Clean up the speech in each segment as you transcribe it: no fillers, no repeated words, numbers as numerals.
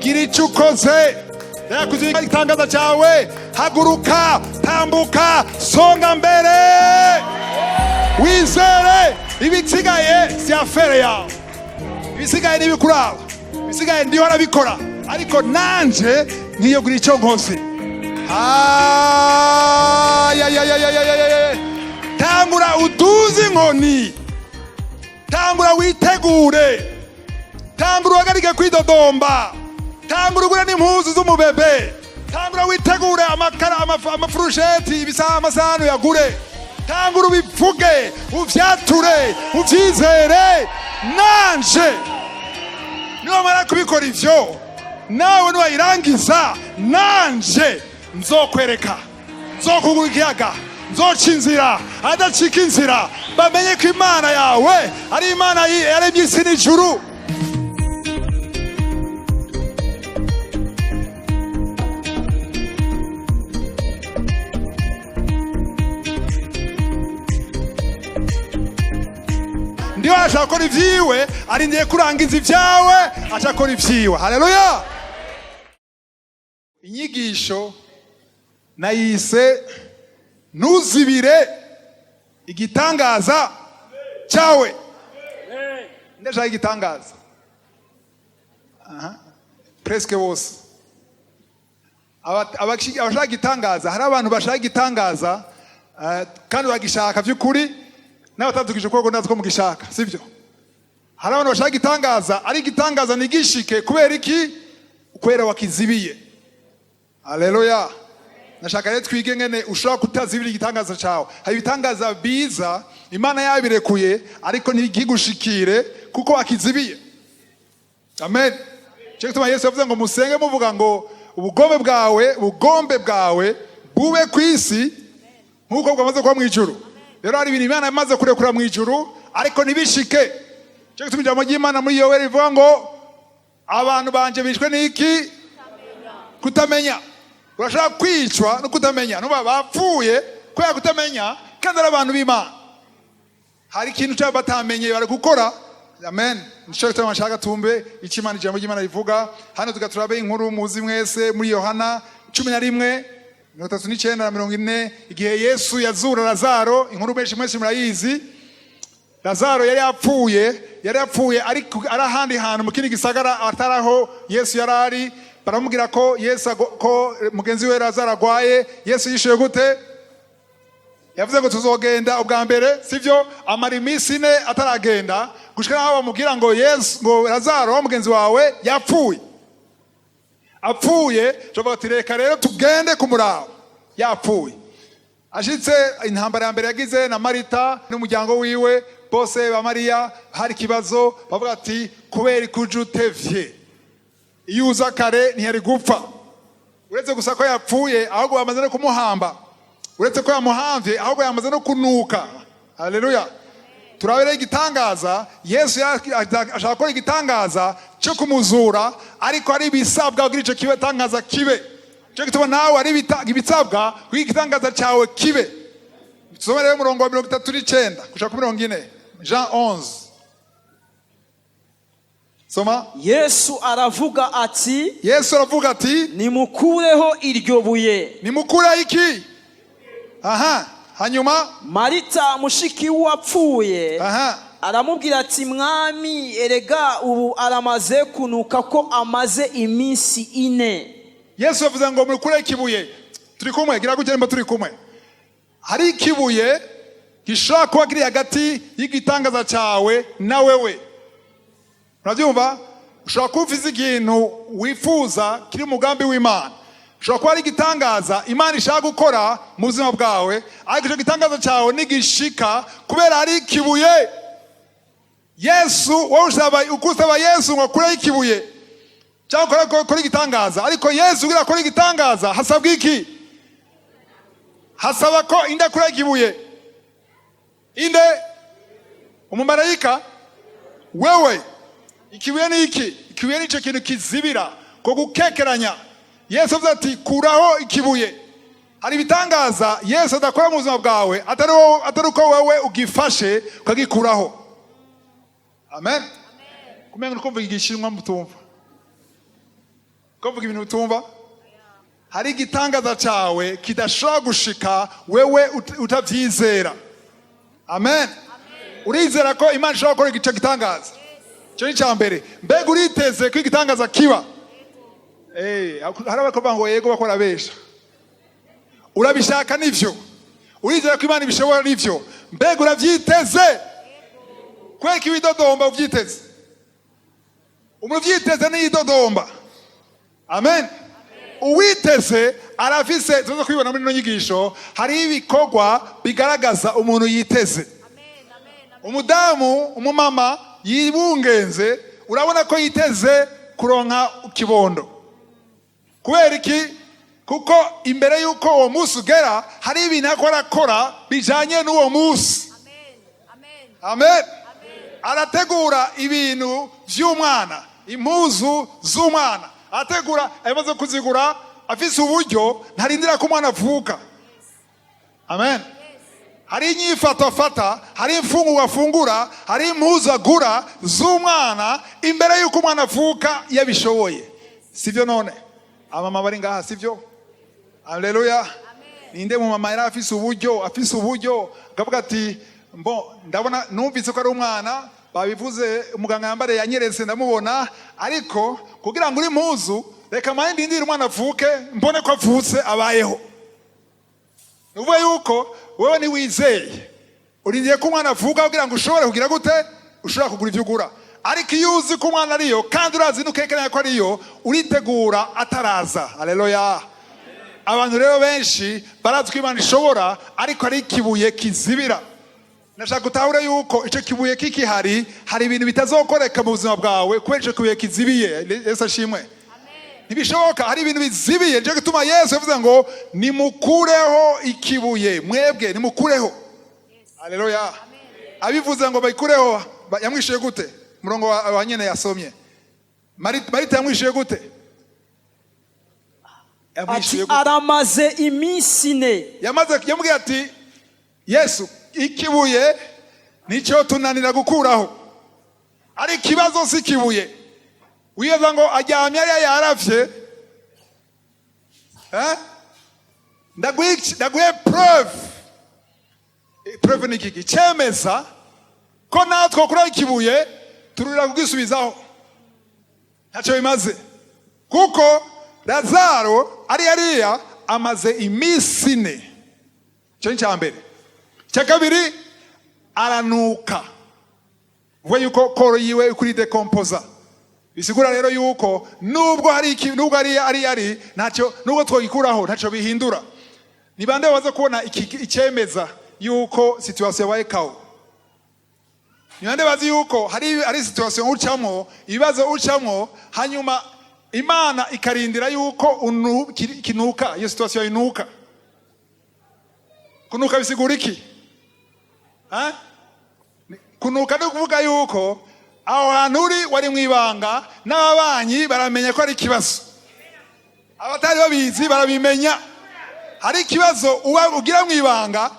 Gira icyo ukoze. Yakuze igitangaza cyawe. Haguruka, tambuka, songa mbere, wizere. Ibisigaye si affaire yawe, ibisigaye n'ibikuraba, ibisigaye ndiho arabikora, ariko nanje nkiyogura icyo nkoze. Ayayayayayayay. Tangura uduze inkoni, tangura witegure, tangura uhagarike kwidodomba, tangura ugure n'impuzu z'umubebe, tangura witegure amakara, amafurusheti, ibisaha, amasahani uyagure, tangura ubivuge, uvyature, uvyizere. Nanje niwamara kubikora ivyo, nawe niwayirangiza, nanje nzokwereka, nzokugura ikiyaga, nzoca inzira adacika inzira, bamenye ko Imana yawe ari Imana yaremye isi n'ijuru. Ndiwe arashaka gukora ivyiwe, arindiye kurangiza ibyawe, ashaka gukora ivyiwe. Haleluya! Inyigisho nayise "Ntuzibire igitangaza cyawe". Ndashaka igitangaza. Aha. Presque bose abashaka igitangaza. Hari abantu bashaka igitangaza, kandi bagishaka by'ukuri, n'abatadukije ukuboko ndazi ko mugishaka, sibyo? Hari abantu bashaka igitangaza, ari igitangaza ntigishike. Kubera iki? Kubera wakizibiye. Haleluya! Nashaka rero twige ngene ushobora kutazibira igitangaza cyawe. Hari ibitangaza biza Imana yabirekuye, ariko ntigigushikire kuko wakizibiye. Amen. Cyo gituma Yesu yavuze ngo musenge muvuga ngo ubugombe bwawe, ubugombe bwawe bube ku isi nk'uko bwamaze kuba mu ijuru. Rero hari ibintu Imana yamaze kurekura mu ijuru, ariko ntibishike. Cyo gituma ijambo ry'Imana muri Yoweri rivuga ngo abantu banje bishwe n'iki? Kutamenya. Urashobora kwicwa no kutamenya, nuba bapfuye kubera kutamenya, kandi ari abantu b'Imana. Hari ikintu cyabo batamenye bari gukora. Amen. Nico gituma nshaka tumbe icyo Imana, ijambo ry'Imana rivuga hano. Tugaturabe inkuru muzi mwese muri Yohana 11, 39 na 40, igihe Yesu yazura Lazaro. Inkuru benshi mwese murayizi. Lazaro yari yapfuye, yari yapfuye ari ahandi hantu mu kindi gisagara atari aho Yesu yari ari. Baramubwira ko Yesu ko mugenzi we Lazaro agwaye. Yesu yishuye gute? Yavuze ngo tuzogenda ubwa mbere, sivyo? Amara iminsi 4 ataragenda, gushika naho bamubwira ngo Yesu, ngo Lazaro wa mugenzi wawe yapfuye. Apfuye, tuvuga ati reka rero tugende kumuraba yapfuye. Ashitse, intambara ya mbere yagize na Marita n'umuryango wiwe bose ba Mariya. Hari ikibazo, bavuga ati kubera ikuja utevye? Iyo uza kare ntiyari gupfa. Uretse gusa ko yapfuye, ahubwo bamaze no kumuhamba. Uretse ko yamuhamvye, ahubwo yamaze no kunuka. Haleluya! Turabe igitangaza. Yesu ashaka gukora igitangaza cyo kumuzura, ariko ari ibisabwa kugira icyo kitangaza kibe. Cyo gituma nawe ari ibisabwa kugira igitangaza cyawe kibe. Tusome rero umurongo wa 39 gushika ku 40, Jean 11. Soma. Yesu aravuga ati: Yesu aravuga ati: "Nimukureho iryo buye." Nimukureho iki? Aha, hanyuma? Marita mushiki w'uwapfuye aramubwira ati: "Mwami, erega ubu aramaze kunuka, ko amaze iminsi 4." Yesu yavuze ngo mukureho ikibuye. Turi kumwe? Gira gutya nimba turi kumwe. Hari ikibuye gishobora kuba kiri hagati y'igitangaza cyawe na wewe. Urabyumva? Ushobora kuba ufise ikintu wifuza kiri mu mugambi w'Imana, ushobora kuba ari igitangaza Imana ishaka gukora mu buzima bwawe, ariko icyo gitangaza cyawe ntigishika kubera hari ikibuye. Yesu, wowe usaba, uko usaba Yesu ngo akureho ikibuye cyangwa akore igitangaza, ariko Yesu kugira akore igitangaza hasabwa iki? Hasaba ko inde akuraho ikibuye? Inde? Umumarayika? Wewe. Ikibuye ni iki? Ikibuye ni icyo kintu kizibira ko gukekeranya. Yesu avuze ati kuraho ikibuye. Hari ibitangaza Yesu adakora mu buzima bwawe atari uko wowe ugifashe ukagikuraho. Amen. Kumenya kumva igishinwa mutumva. Ko mvuga ibintu utumva? Hari igitangaza cawe kidashobora gushika wewe utavyizera. Amen. Urizera ko Imana ishobora gukora igice gitangaza? Icyo ni icya mbere. Mbega uriteze ko igitangaza kiba? Hari abakuvuga ngo yego, bakora besha. Urabishaka nivyo, urizera ko Imana ibishobora nivyo. Mbega uravyiteze? Kweka ibidodomba uvyiteze? Umuntu uvyiteze niyidodomba. Amen. Uwiteze arafise, tuza kwibona muri ino nyigisho, hariho ibikorwa bigaragaza umuntu yiteze. Umudamu, umumama yibungenze, urabona ko yiteze kuronka ikibondo. Kubera iki? Kuko imbere y'uko uwo munsi ugera, hari ibintu ariko arakora bijanye n'uwo munsi. Amen. Arategura ibintu vy'umwana, impuzu z'umwana arategura, amaze kuzigura, afise uburyo, ntarindira ko umwana avuka. Amen. Hari inyifato afata, hari imfungurwa afungura, hari impuzu agura z'umwana imbere y'uko umwana avuka, iyo abishoboye. Sivyo none abamama bari ngaha? Sivyo? Aleluya. Ninde mu mama yari afise uburyo akavuga ati: "Mbo ndabona, numvise ko ari umwana, babivuze, umuganga yambare yanyeretse, ndamubona, ariko kugira ngo uri impuzu, reka mpande ndindire umwana avuke, mbone ko avutse abayeho"? Ni ukuvuga yuko wewe ntiwizeye, urindiye ko umwana avuka kugira ngo ushobore kugira gute? Ushobora kugura ibyo ugura. Ariko iyo uzi ko umwana ariyo, kandi urazi n'ukekeranya ko ariyo, uritegura ataraza. Aleluya. Abantu rero benshi barazi ko Imana ishobora, ariko ari ikibuye kizibira. Nashaka gutahura yuko icyo kibuye kikihari, hari ibintu bitazokoreka mu buzima bwawe kubera icyo kibuye kizibiye. Yesu ashimwe. Ntibishoboka, hari ibintu bizibiye. Nicyo gituma Yesu yavuze ngo: "Nimukureho ikibuye mwebwe, nimukureho." Aleluya. Abivuze ngo bayikureho, yamwishuye gute? Murongo wa nyene yasomye. Marita yamwishuye gute? Ati: Yamwishuye gute? "Aramaze iminsi 4." Yamaze, yamubwiye ati: "Yesu, ikibuye nicyo tunanira gukuraho, ari ikibazo si ikibuye." Wibaza ngo aryamye ariya yaravye, eh? Ndaguhe preuve. Preuve ni iki? Cyemeza ko natwe kuri ikibuye tururira kugisubizaho, ntacyo bimaze, kuko Lazaro ari hariya amaze iminsi 4. Icyo ni icya mbere. Icya kabiri, aranuka, uvuga yuko corps yiwe kuri décomposa. Bisigura rero yuko nubwo hari iki, nubwo ari ntacyo, nubwo twagikuraho ntacyo bihindura. Ni bande baza kubona icyemeza yuko situation yabaye chaos? Ni bande bazi yuko hari situation ucamwo, ibibazo ucamwo, hanyuma Imana ikarindira yuko kinuka, iyo situation inuka? Kunuka bisigura iki? Ha? Kunuka ni ukuvuga yuko aho hantu uri wari mu ibanga, n'ababanyi baramenya ko ari ikibazo, abatari babizi barabimenya. Hari ikibazo uba ugira mu ibanga,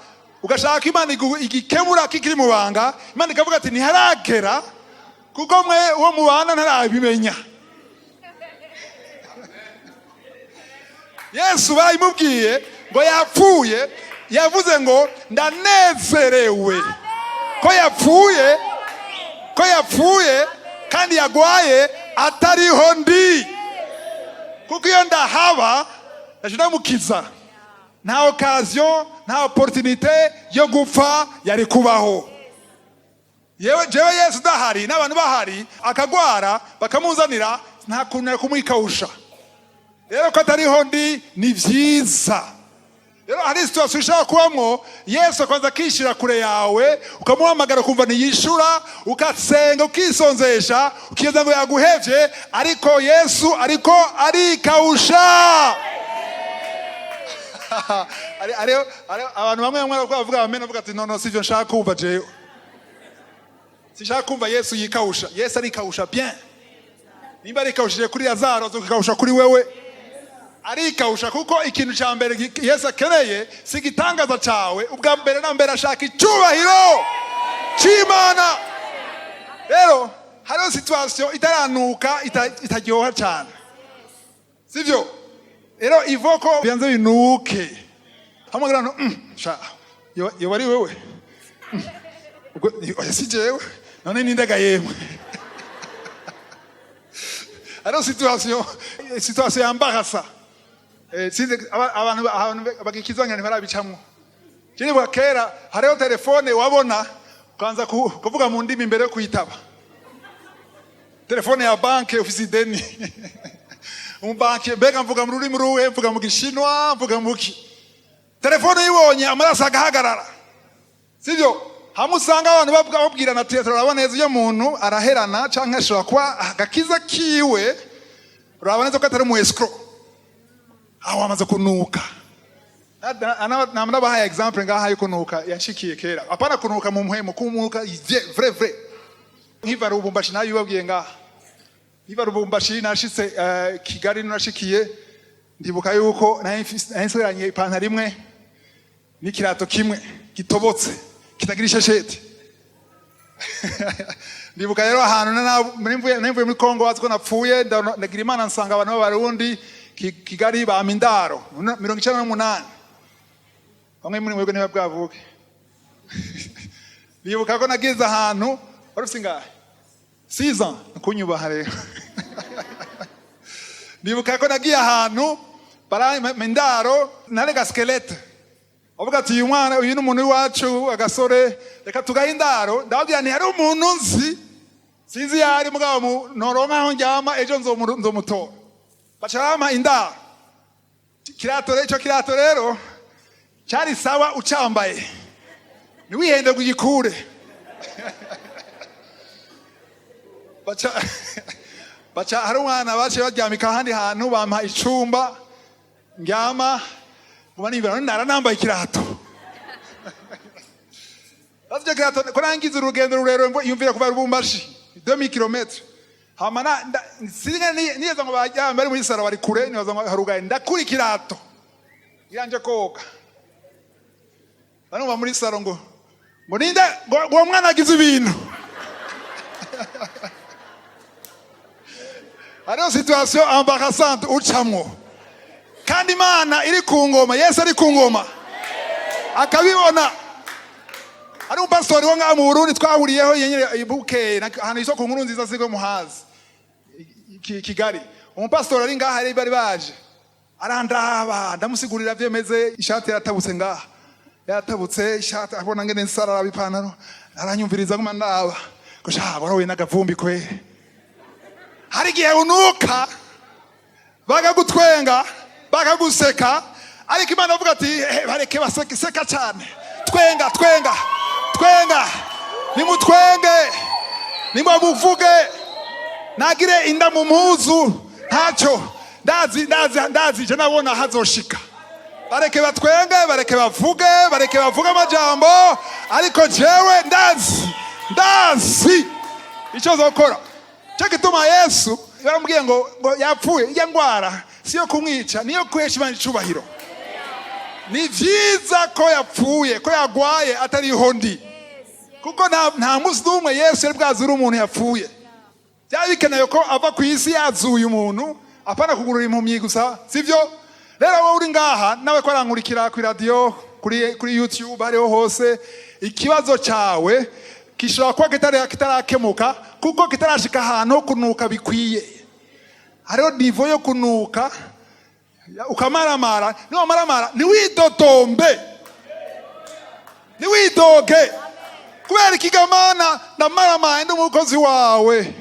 ugashaka Imana igikemura kikiri mu banga. Imana ikavuga ati: "Ntiharagera, kuko mwe uwo mubana ntarabimenya." Yesu bayimubwiye ngo yapfuye, yavuze ngo: "Ndanezerewe ko yapfuye, ko yapfuye kandi yagwaye atariho ndi, kuko iyo ndahaba ndaje ndamukiza, nta occasion, nta opportunité yo gupfa yari kubaho." Yewe, jewe Yesu udahari n'abantu bahari, akagwara bakamuzanira, nta kuntu nari kumwikawusha. Rero ko atariho ndi, ni vyiza. Rero hari situation ushobora kubamwo, Yesu akabanza akishyira kure yawe, ukamuhamagara ukumva ntiyishura, ugasenga, ukisonzesha, ukibaza ngo yaguhevye, ariko Yesu ariko arikawusha. Abantu bamwe bamwe bavuga amen, bavuga ati: "No, no, sivyo nshaka kumva jewe, sinshaka kumva Yesu yikawusha." Yesu arikawusha bien. Nimba arikawushije kuri Lazaro, azokikawusha kuri wewe. Arikawusha kuko ikintu cya mbere Yesu akeneye si igitangaza cyawe. Ubwa mbere na mbere ashaka icyubahiro cy'Imana. Rero hariho situation itaranuka, itaryoha cyane. Sivyo? Rero ivoko bianze binuke. Hamwe no sha yo bari wewe. Ubwo oya si jewe. None nindaga yemwe. Alors situation yambarasa. Sinzi abantu bagikizanya ntibarabicamwo. Jini bwa kera hariho telefone wabona ukanza kuvuga mu ndimi imbere yo kuyitaba. Telefone ya banke ufise ideni. Umubanki mbega mvuga mu rurimi ruhe, mvuga mu Gishinwa, mvuga mu ki? Telefone uyibonye amaraso agahagarara. Sivyo? Hamwe usanga abantu babwirana ati turabona neza iyo muntu araherana canke ashobora kuba agakiza kiwe, urabona neza ko atari umu escroc. Aho wamaze kunuka. Nabahaye exemple ngaha yo kunuka yanshikiye kera. Apana kunuka mu mpwemu, kunuka vrai vrai. Nkiva Lubumbashi nayo ibabwiye ngaha. Nkiva Lubumbashi nashitse Kigali, nashikiye ndibuka yuko nari nsigaranye ipantaro imwe n'ikirato kimwe gitobotse kitagira ishesheti. Ndibuka rero ahantu nari mvuye muri Kongo, bazi ko napfuye, ndagira Imana nsanga abantu b'Abarundi Kigali bampa indaro 98. Bamwe muri mwebwe niba bwavuke. Ndibuka ko nagize ahantu wari ufise ingahe? 6 ans, kunyubaha rero. Ndibuka ko nagiye ahantu barampa indaro, narega squelette. Bavuga ati uyu mwana, uyu ni umuntu w'iwacu, agasore, reka tugahe indaro. Ndababwira nti hari umuntu nzi, sinzi iyo ari, mugabo noronka aho ndyama ejo nzomutora. Baca bampa indaro. Kirato rero, ico kirato rero cyari sawa ucambaye, ntiwihende ngo ugikure. Baca hari umwana baciye baryamika ahandi hantu, bampa icumba ndyama, nguma nibwira none nara nambaye ikirato. Sasa icyo kirato ko nangize urugendo rurerure, yumvira kuva Lubumbashi 2000 km. Hama singa niyeza ngo bajyame bari muri saro, bari kure, nibaza ngo harugaye, ndakura ikirato iranje koga. Barumva muri saro ngo ninde, ngo uwo mwana agize ibintu. Hariho situation embarrassante ucamwo, kandi Imana iri ku ngoma, Yesu ari ku ngoma akabibona. Hari umupasitori wo ngaha mu Burundi twahuriyeho yenyine bukeye ahantu isoko nkuru nziza sigo muhazi Kigali. Umupasitori ari ngaha, bari baje arandaba, ndamusigurira vyemeze, ishati yaratabutse ngaha, yaratabutse ishati, abona ngene nsarara ipantaro, aranyumviriza nguma ndaba ko sha warahuye n'agavumbi kweri. Hari igihe unuka bakagutwenga, bakaguseka, ariko Imana avuga ati bareke baseke, seka cyane, twenga twenga twenga, nimutwenge, nimuvuge, nagire inda mu mpuzu ntacyo, ndazi ndazi ndazi je nabona hazoshika. Bareke batwenge, bareke bavuge, bareke bavuge amajambo, ariko jewe ndazi ndazi icyo zokora. Cyo gituma Yesu baramubwiye ngo yapfuye, iyo ngwara siyo kumwica, niyo kuhesha Imana icubahiro. Ni vyiza ko yapfuye, ko yagwaye atariho ndi, kuko nta munsi n'umwe Yesu yari bwazure umuntu yapfuye. Byari bikenewe ko ava ku isi yazuye umuntu, apana kugurura impumyi gusa, sivyo? Rero wowe uri ngaha nawe ko arankurikira ku radio, kuri YouTube, hariho hose, ikibazo cyawe gishobora kuba kitarakemuka kuko kitarashika ahantu ho kunuka bikwiye. Hariho niveau yo kunuka ukamaramara. Niwamaramara ntiwidodombe, ntiwidoge kubera ikigamana. Ndamaramaye, ndi umukozi wawe,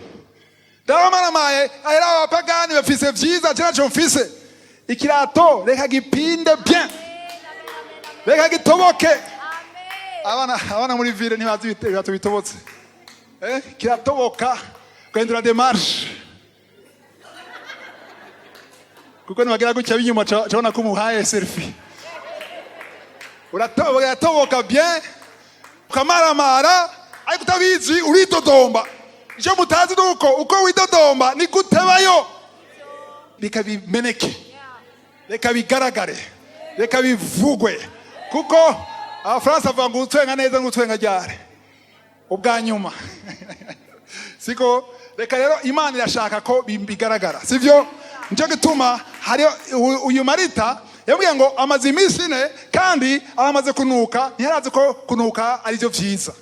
ndamaramaye. Ahera abapagani bafise vyiza, je naco mfise. Ikirato reka gipinde bien, reka gitoboke. Abana muri ville ntibazi ibirato bitobotse. Kiratoboka ugahindura démarche, kuko nibagira gutya binyuma cabona ko umuhaye selfie. Uratoboka bien ukamaramara, ariko utabizi uridodomba. Icyo mutazi ni uko uko widodomba niko utebayo. Reka bimeneke, reka bigaragare, reka bivugwe, kuko Abafaransa bavuga ngo utwenga neza n'utwenga ryari ubwa nyuma, siko? Reka rero Imana irashaka ko bigaragara, sivyo? Nicyo gituma Hariho uyu Marita yabwiye ngo amaze iminsi 4 kandi aramaze kunuka, ntiyarazi ko kunuka ari byo byiza.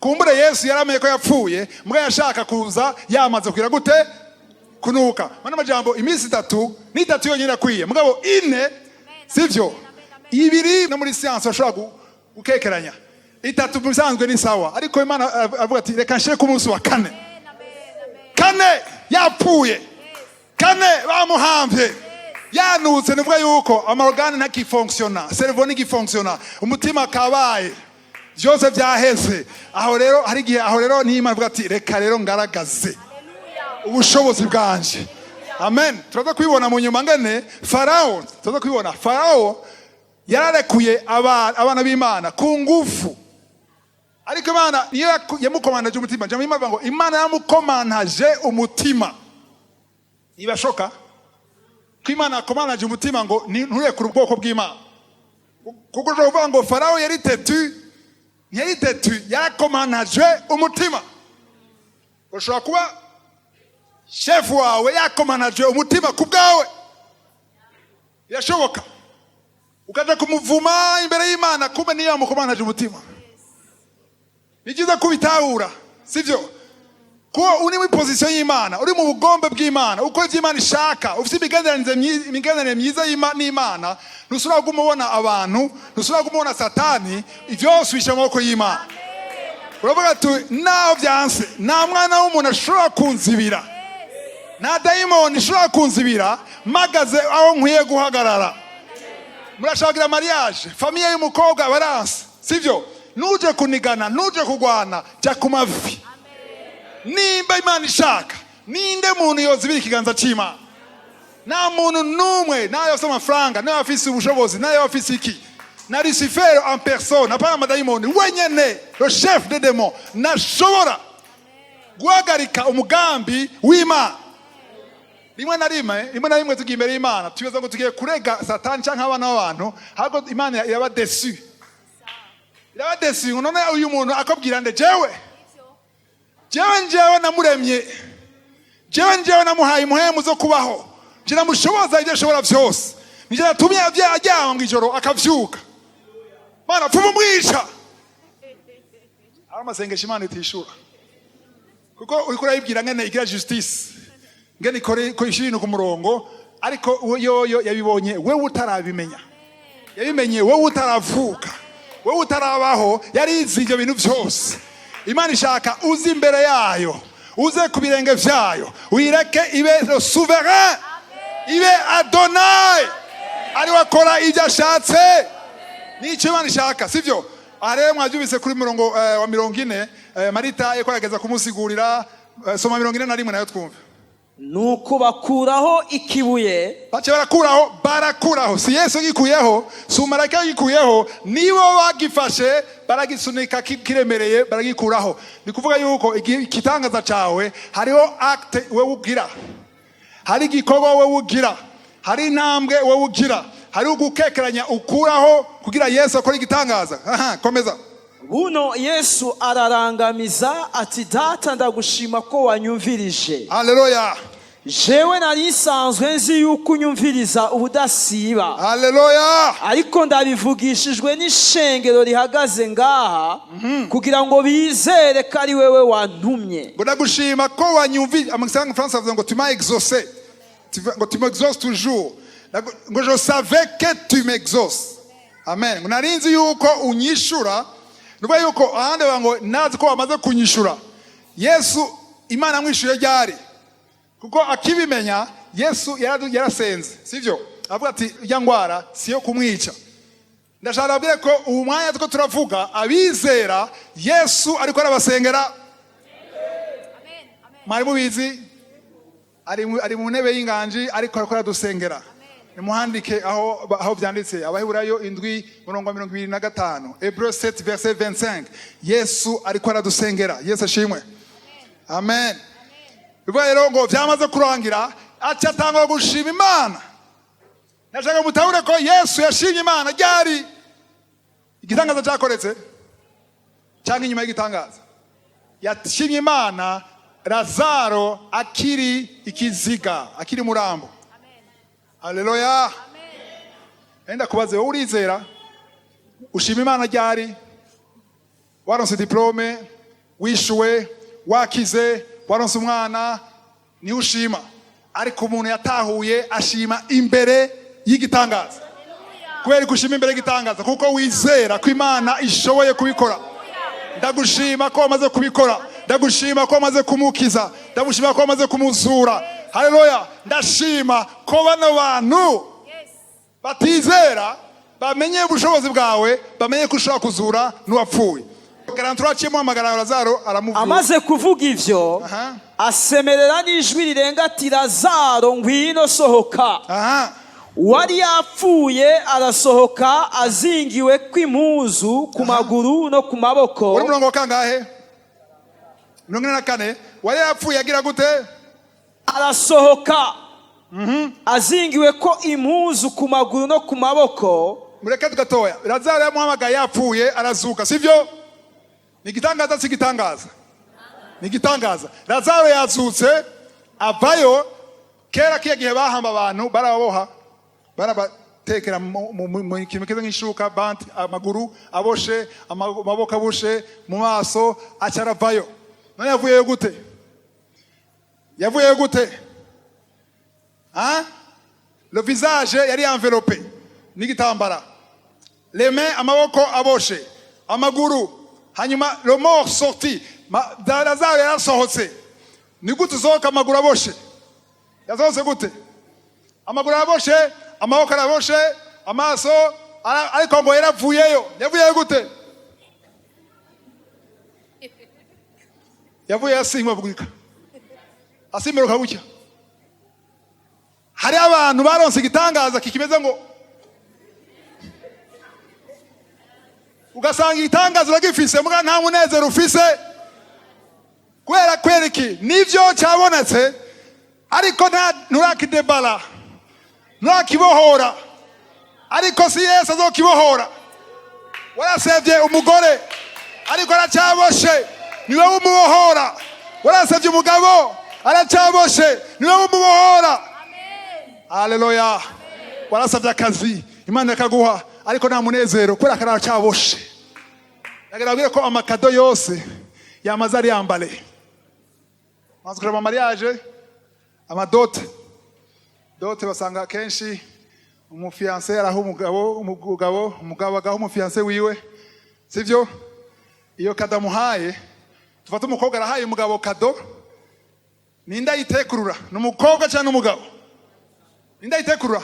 Kumbure Yesu yaramenye ko yapfuye, mbwa yashaka kuza yamaze kugira gute? Kunuka. Mana, amajambo iminsi 3 ni 3 yonyine akwiye, mugabo 4 sivyo. 2 no muri science bashobora gukekeranya, 3 mu bisanzwe ni sawa, ariko Imana avuga ati: "Reka nshire ku munsi wa kane." 4 yapfuye, 4 bamuhamvye, yanutse, nivuga yuko ama organes ntakifonctionna, cerveau ntigifonctionna, umutima kabaye, byose byaheze. Aho rero hari igihe, aho rero niyo Imana ivuga ati: "Reka rero ngaragaze ubushobozi bwanje." Amen. Turaza kubibona mu nyuma ngene Farawo, turaza kubibona Farawo yararekuye abana b'Imana ku ngufu, ariko Imana niyo yamukomandaje umutima. Jambo Imana ivuga ngo Imana yamukomantaje umutima. Ntibashoka ko Imana yakomantaje umutima ngo nturekure ubwoko bw'Imana, kuko ushobora kuvuga ngo Farawo yari têtu. Ntiyari têtu, yarakomantaje umutima. Ushobora kuba shefu wawe yakomantaje umutima ku bwawe, birashoboka, ukaja kumuvuma imbere y'Imana, kumbe niyo yamukomantaje umutima. Ni byiza kubitahura, sibyo? Kuba uri muri position y'Imana, uri mu bugombe bw'Imana, ukora ibyo Imana ishaka, ufite imigenderanire myiza n'Imana, ntusubira kuguma ubona abantu, ntusubira kuguma ubona Satani, byose ubishyira mu maboko y'Imana. Uravuga ati: "Naho byanse, nta mwana w'umuntu ashobora kunzibira, nta dayimoni ishobora kunzibira, mpagaze aho nkwiye guhagarara." Murashaka mariage, famille y'umukobwa baranse, sibyo? Nuje kunigana, nuje kugwana, jya ku mavi. Nimba Imana ishaka, ninde muntu yozibira ikiganza cy'Imana? Nta muntu n'umwe, nayo afite amafaranga, nayo afise ubushobozi, nayo afise iki, na Lucifer en personne, apana amadayimoni, wenyene le chef des démons ntashobora guhagarika umugambi w'Imana. Rimwe na rimwe, rimwe na rimwe tugiye imbere y'Imana tuyoza ngo tugiye kurega Satani cyangwa abana b'abantu, ahubwo Imana iraba déçue, iraba déçue ngo: "None uyu muntu akabwira nde? Jewe, jewe, njyewe namuremye, jewe, njyewe namuhaye impwemu zo kubaho, nje namushoboza ibyo ashobora byose, nije natumye aryama mu ijoro akavyuka. Mana, pfuma umwica." Ari amasengesho Imana itishura, kuko uriko urayibwira ngene igira justice, ngene ikore ko ishyira ibintu ku murongo, ariko yoyo yabibonye wewe utarabimenya, yabimenye wowe utaravuka, wowe utarabaho, yarizi ibyo bintu byose. Imana ishaka uze imbere yayo, uze ku birenge byayo, uyireke ibe le souverain, ibe Adonai, ariwe akora ibyo ashatse. Nicyo Imana ishaka, sibyo? Aha rero mwabyumvise kuri murongo wa 40, Marita yariko arageza kumusigurira. Soma 41 nayo twumve. Nuko bakuraho ikibuye. Bace barakuraho, barakuraho. Si Yesu yagikuyeho, si umumarayika yagikuyeho, nibo bagifashe baragisunika kiremereye, baragikuraho. Ni kuvuga yuko igitangaza cawe hariho acte wewe ugira, hari igikorwa wewe ugira, hari intambwe wewe ugira, hari ugukekeranya ukuraho kugira Yesu akore igitangaza. Aha, komeza. Buno Yesu ararangamiza ati: "Data, ndagushima ko wanyumvirije." Haleluya. Jewe nari nsanzwe nzi yuko unyumviriza ubudasiba, Haleluya. ariko ndabivugishijwe n'ishengero rihagaze ngaha, kugira ngo bizere ko ari wewe wantumye. Ngo ndagushima ko wanyumvi. Amafaranga France avuga ngo "tu m'as exaucé". Ngo "tu m'exauces toujours". Ngo "je savais que tu m'exauces". Amen. Ngo nari nzi yuko unyishura. Nuvuga yuko ahandi bavuga ngo nazi ko wamaze kunyishura. Yesu Imana amwishuye ryari? Kuko akibimenya Yesu yarasenze, sivyo? Avuga ati: "Ijya ngwara siyo kumwica." Ndashaka babwire ko ubu mwanya two turavuga, abizera Yesu ariko arabasengera. Mwari mubizi? Ari mu ntebe y'inganji, ariko ariko aradusengera. Nimuhandike aho byanditse, Abaheburayo 7 murongo wa 25, Hébreux 7 verset 25. Yesu ariko aradusengera. Yesu ashimwe. Amen. Bivuga rero ngo byamaze kurangira, aca atangura gushima Imana. Ndashaka mutahure ko Yesu yashimye Imana ryari? Igitangaza cyakoretse cyangwa inyuma y'igitangaza? Yashimye Imana Lazaro akiri ikiziga, akiri murambo. Haleluya! Enda kubaze, wowe urizera, ushima Imana ryari? Waronse diplôme, wishuwe, wakize, waronse umwana, niho ushima. Ariko umuntu yatahuye ashima imbere y'igitangaza. Kubera gushima imbere y'igitangaza, kuko wizera ko Imana ishoboye kubikora. Ndagushima ko wamaze kubikora, ndagushima ko wamaze kumukiza, ndagushima ko wamaze kumuzura. Haleluya! Ndashima ko bano bantu batizera bamenye ubushobozi bwawe, bamenye ko ushobora kuzura n'uwapfuye. Garantura aciyemo hamagara Lazaro, aramuvura. Amaze kuvuga ivyo, asemerera n'ijwi rirenga ati: "Lazaro, ngwino, sohoka." Uwari yapfuye arasohoka, azingiwe kw'impuzu ku maguru no ku maboko. Uri murongo wa kangahe? 44. Wari yapfuye agira gute? Arasohoka azingiwe ko impuzu ku maguru no ku maboko. Mureke gatoya. Lazaro yamuhamagaye yapfuye, arazuka, sivyo? Ni igitangaza, si igitangaza? Ni igitangaza. Lazaro yazutse, avayo. Kera kiya gihe bahamba abantu barababoha, barabatekera mu kintu kimeze nk'ishuka, bande, amaguru aboshe, amaboko aboshe, mu maso, aca aravayo. None yavuyeyo gute? Yavuyeyo gute? Hein? Le visage yari enveloppé n'igitambara, les mains, amaboko aboshe, amaguru. Hanyuma le mort sorti. Lazaro yarasohotse. Ni gute usohoka amaguru aboshe? Yasohotse gute? Amaguru araboshe, amaboko araboshe, amaso ariko ngo yaravuyeyo. Yavuyeyo gute? Yavuye asimbagurika, asimbuka gutya. Hari abantu baronse igitangaza kikimeze ngo ugasanga igitangaza uragifise, muga nta munezero ufise. Kubera iki? Nivyo, cyabonetse, ariko nta nturakidebara, nturakibohora. Ariko si Yesu azokibohora. Warasevye umugore, ariko aracyaboshe, niwe umubohora. Warasevye umugabo, aracyaboshe, niwe umubohora. Haleluya! Warasavye akazi, Imana ikaguha, ariko nta munezero kubera ko aracyaboshe. Nagira ko ama cadeaux yose yamaze ari yambale. Maze kureba mariage, ama dot, dot basanga kenshi umu fiancé araha umugabo, umugabo agaha umu fiancé wiwe, sivyo? Iyo cadeau amuhaye, tufate umukobwa arahaye umugabo cadeau, ninde ayitekurura? Ni umukobwa cyangwa n'umugabo? Ninde ayitekurura?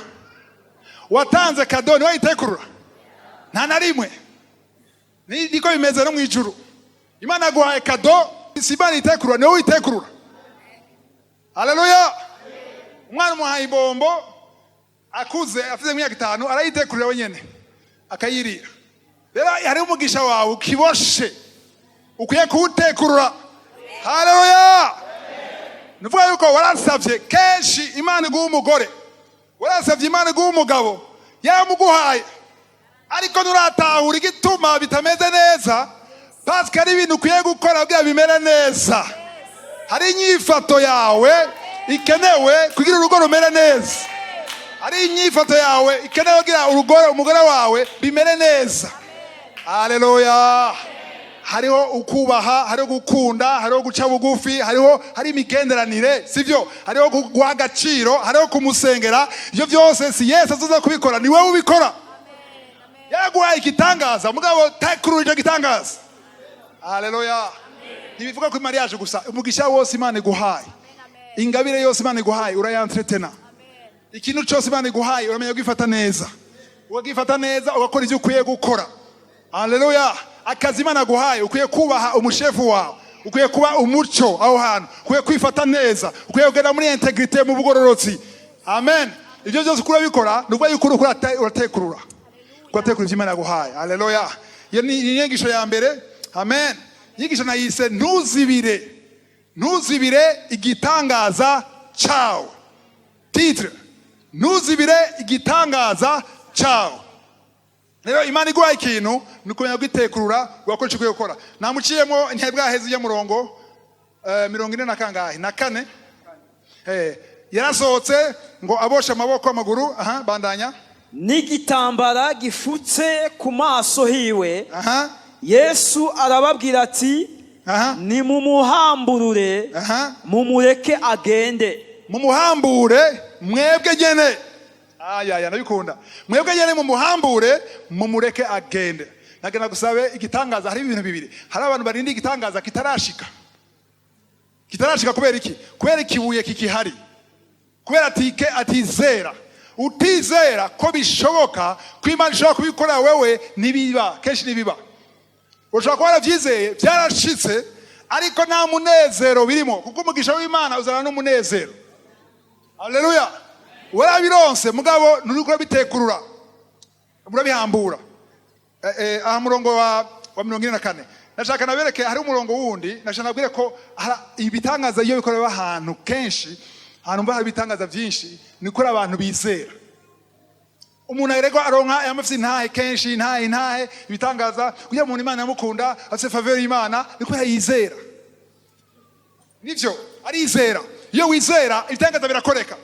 Watanze cadeau niwe ayitekurura? Nta na rimwe. Niko bimeze no mu ijuru. Imana yaguhaye cadeau, si Imana itekurura, niwe witekurura. Haleluya! Umwana umuhaye ibombo, akuze afite imyaka 5, arayitekurira wenyine akayirira. Rero hariho umugisha wawe ukiboshe, ukwiye kuwutekurura. Haleluya! Nuvuga yuko warasavye kenshi Imana iguha umugore, warasavye Imana iguha umugabo, yaramuguhaye, ariko nturatahura igituma bitameze neza, parce que ari ibintu ukwiye gukora kugira bimere neza. Hari inyifato yawe ikenewe kugira urugo rumere neza. Hari inyifato yawe ikenewe kugira urugo, umugore wawe bimere neza. Haleluya! Hariho ukubaha, hariho gukunda, hariho guca bugufi, hariho hari imigenderanire, sivyo? Hariho guha agaciro, hariho kumusengera. Ibyo byose si Yesu azoza kubikora, ni wowe ubikora. Yaraguhaye igitangaza, mugabo tekurura icyo gitangaza. Haleluya! Ntibivuga kuri mariage gusa. Umugisha wose Imana iguhaye, ingabire yose Imana iguhaye, urayantretena. Ikintu cyose Imana iguhaye, uramenya kwifata neza, ukagifata neza, ugakora ibyo ukwiye gukora. Haleluya! Akazi Imana aguhaye, ukwiye kubaha umushefu wawe, ukwiye kuba umuco aho hantu, ukwiye kwifata neza, ukwiye kugenda muri intégrité, mu bugororotsi. Amen. Ibyo byose uko urabikora, ni ukuvuga yuko uriko uratekurura, uratekura ibyo Imana yaguhaye. Haleluya! Iyo ni inyigisho ya mbere. Amen. Inyigisho nayise "Ntuzibire, ntuzibire igitangaza cyawe". Titre: "Ntuzibire igitangaza cyawe". Rero Imana iguhaye ikintu, ni ukumenya kwitekurura, ugakora icyo ukwiye gukora. Namuciyemo, ntiyari bwaheze ujya murongo 44 na kangahe? Na kane. Yarasohotse ngo aboshe amaboko, amaguru. Aha, bandanya. N'igitambara gifutse ku maso hiwe. Yesu arababwira ati: "Nimumuhamburure, mumureke agende." Mumuhambure mwebwe nyene. Ayaya, ndabikunda. Mwebwe nyene mumuhambure, mumureke agende. Nagenda gusabe igitangaza. Hari ibintu bibiri: hari abantu barinda igitangaza kitarashika, kitarashika. Kubera iki? Kubera ikibuye kikihari, kubera atike atizera. Utizera ko bishoboka ko Imana ishobora kubikora wewe, ntibiba. Kenshi ntibiba. Ushobora kuba warabyizeye, byarashitse, ariko nta munezero birimo, kuko umugisha w'Imana uzana n'umunezero. Haleluya! Warabironse, mugabo nturiko urabitekurura, urabihambura. Aha murongo wa 44 nashaka nabereke. Hari umurongo wundi nashaka nabwire ko ibitangaza iyo bikorewe ahantu kenshi, ahantu mva hari ibitangaza byinshi, ni kuri abantu bizera. Umuntu aregwa aronka yamafise intahe kenshi, intahe, intahe, ibitangaza kugira umuntu Imana yamukunda, afise faveur y'Imana, ni kubera yizera. Nivyo, arizera. Iyo wizera, ibitangaza birakoreka.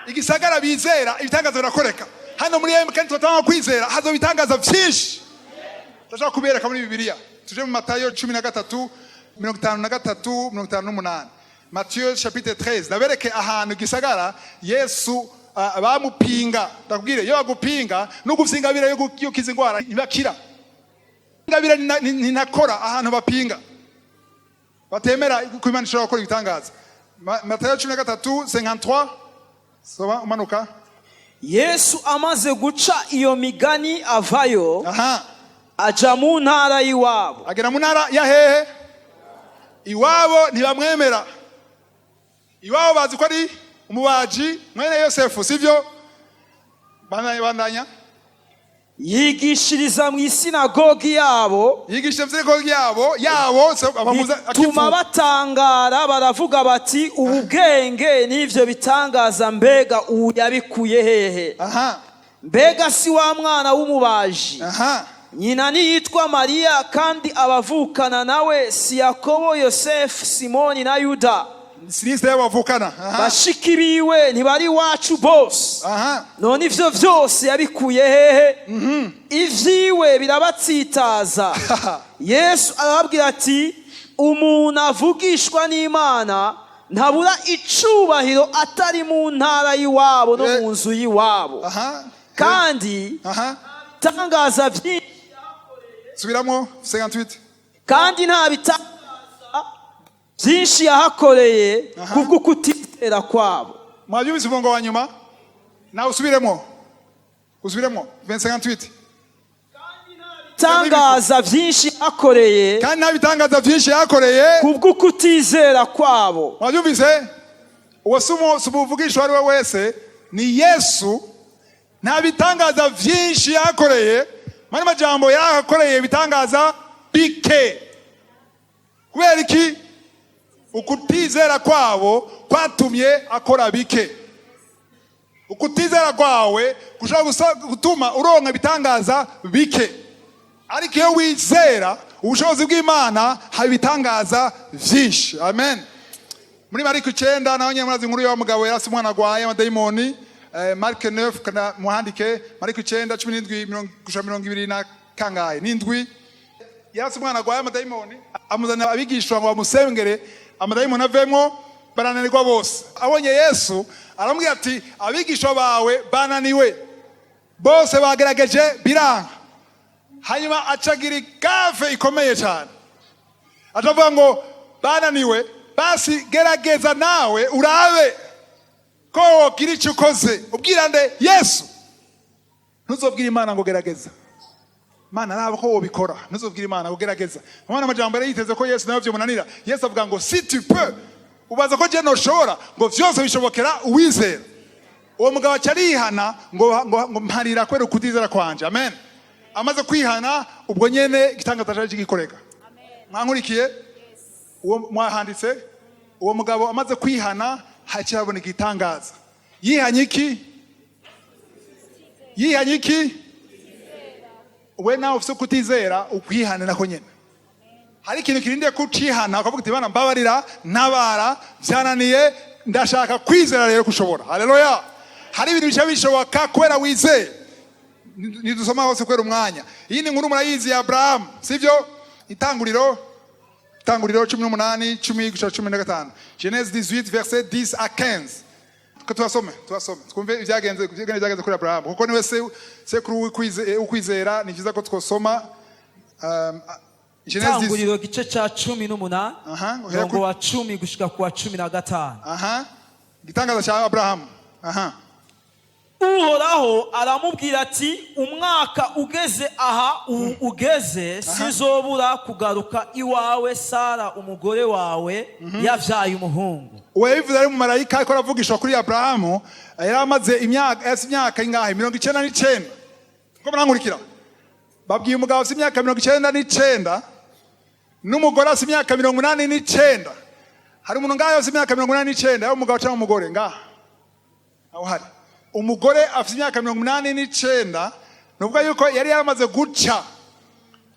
Igisagara bizera, ibitangaza birakoreka. Hano muri MK tubatanga kwizera, hazo ibitangaza vyinshi. Ndashaka kubereka muri Bibiliya. Tuje mu Matayo 13, 53, 58. Matthieu chapitre 13. Ndabereke ahantu igisagara Yesu bamupinga. Ndakubwire, iyo bagupinga nugufise ingabire yo gukiza ingwara, ntibakira. Ingabire ntinakora ahantu bapinga, batemera ko Imana ishobora gukora ibitangaza. Matayo 13, 53. Soma umanuka. Yesu amaze guca iyo migani avayo, aja mu ntara y'iwabo. Agera mu ntara ya hehe? Iwabo. Ntibamwemera. Iwabo bazi ko ari umubaji, mwene Yosefu, sivyo? Bandanya, bandanya. Yigishiriza mu isinagogi yabo. Yigisha mu yabo so abamuza. Bituma batangara, baravuga bati: "Ubu bwenge n'ivyo bitangaza, mbega ubu yabikuye hehe? Mbega si wa mwana w'umubaji? Nyina ntiyitwa Mariya, kandi abavukana nawe si Yakobo, Yosefu, Simoni na Yuda? Siniste y'abavukana. Bashiki biwe ntibari iwacu bose? None ivyo vyose yabikuye hehe?" Ivyiwe birabatsitaza. Yesu arababwira ati: "Umuntu avugishwa n'Imana ntabura icubahiro atari mu ntara y'iwabo no mu nzu y'iwabo." Kandi tangaza vyinshi. Subiramo 58. Kandi nta bitangaza byinshi yahakoreye kubw'ukutizera kwabo. Mwabyumvise umurongo wa nyuma? Nawe usubiremo, usubiremo 58. Tangaza byinshi yahakoreye Kandi nta bitangaza byinshi yakoreye kubw'ukutizera kwabo. Mwabyumvise? Uwo si umuvugisha uwo ari we wese, ni Yesu. Nta bitangaza byinshi yakoreye. Mani majambo, yakoreye ibitangaza bike. Kubera iki? Ukutizera kwabo kwatumye akora bike. Ukutizera kwawe gushobora gutuma uronka ibitangaza bike, ariko iyo wizera ubushobozi bw'Imana, haba ibitangaza byinshi. Amen. Muri Mariko 9 naho nyine murazi inkuru y'uwo mugabo yarasi umwana agwaye amadayimoni. Mark 9 kana muhandike Mariko 9, 17 gushika 20 na kangahe n'indwi. Yarasi umwana agwaye amadayimoni, amuzanira abigishwa ngo bamusengere amadayimoni avemwo, barananirwa bose. Abonye Yesu, aramubwira ati: "Abigishwa bawe bananiwe bose, bagerageje biranga." Hanyuma acagira igaffe ikomeye cyane, acavuga ngo: "Bananiwe, basi gerageza nawe urabe ko wogira icyo ukoze." Ubwira nde? Yesu. Ntuzobwire Imana ngo gerageza, Imana araba ko wobikora. Ntuzobwire Imana ngo gerageza. Umwana amajambo yari yiteze ko Yesu nawe byomunanira. Yesu avuga ngo: "Si tu peux." Ubaza ko je noshobora? Ngo vyose bishobokera uwizera. Uwo mugabo aca arihana ngo mparira kubera ukutizera kwanje. Amen. Amaze kwihana, ubwo nyene igitangaza cari kigikoreka. Mwankurikiye? Uwo mwahanditse, uwo mugabo amaze kwihana, haciye haboneka igitangaza. Yihanye iki? Yihanye iki? We nawe ufise kutizera, ukwihane nako nyene. Hari ikintu kirindiye kucihana, ukavuga uti: "Bana, mbabarira, ntabara, byananiye." Ndashaka kwizera rero kushobora. Haleluya! Hari ibintu bica bishoboka kubera wizeye. Nidusoma hose kubera umwanya. Iyi ni inkuru murayizi ya Aburahamu, sivyo? Itanguriro 18, 10 gushika 15, Genèse 18, verset 10 à 15. Ko tubasome twumve ibyagenze kuri Aburahamu, kuko niwe sekuru w'ukwizera. Ni byiza ko twosoma Genèse 10. Itanguriro gice cya 18, Aha, uhera murongo wa 10 gushika ku wa 15. Aha, igitangaza cya Aburahamu, aha. Uhoraho aramubwira ati: "Umwaka ugeze aha ubu ugeze, sinzobura kugaruka iwawe, Sara umugore wawe yabyaye umuhungu." Uwo yabivuze ari umumarayika, ariko aravugishwa kuri Aburahamu. Yari amaze imyaka, afite imyaka ingahe? 99. Ko murankurikira? Babwiye umugabo afite imyaka 99 n'umugore afite imyaka 89. Hari umuntu ngaho afite imyaka 89, yaba umugabo cyangwa umugore ngaha? Aho hari umugore afite imyaka 89, ni ukuvuga yuko yari yaramaze guca,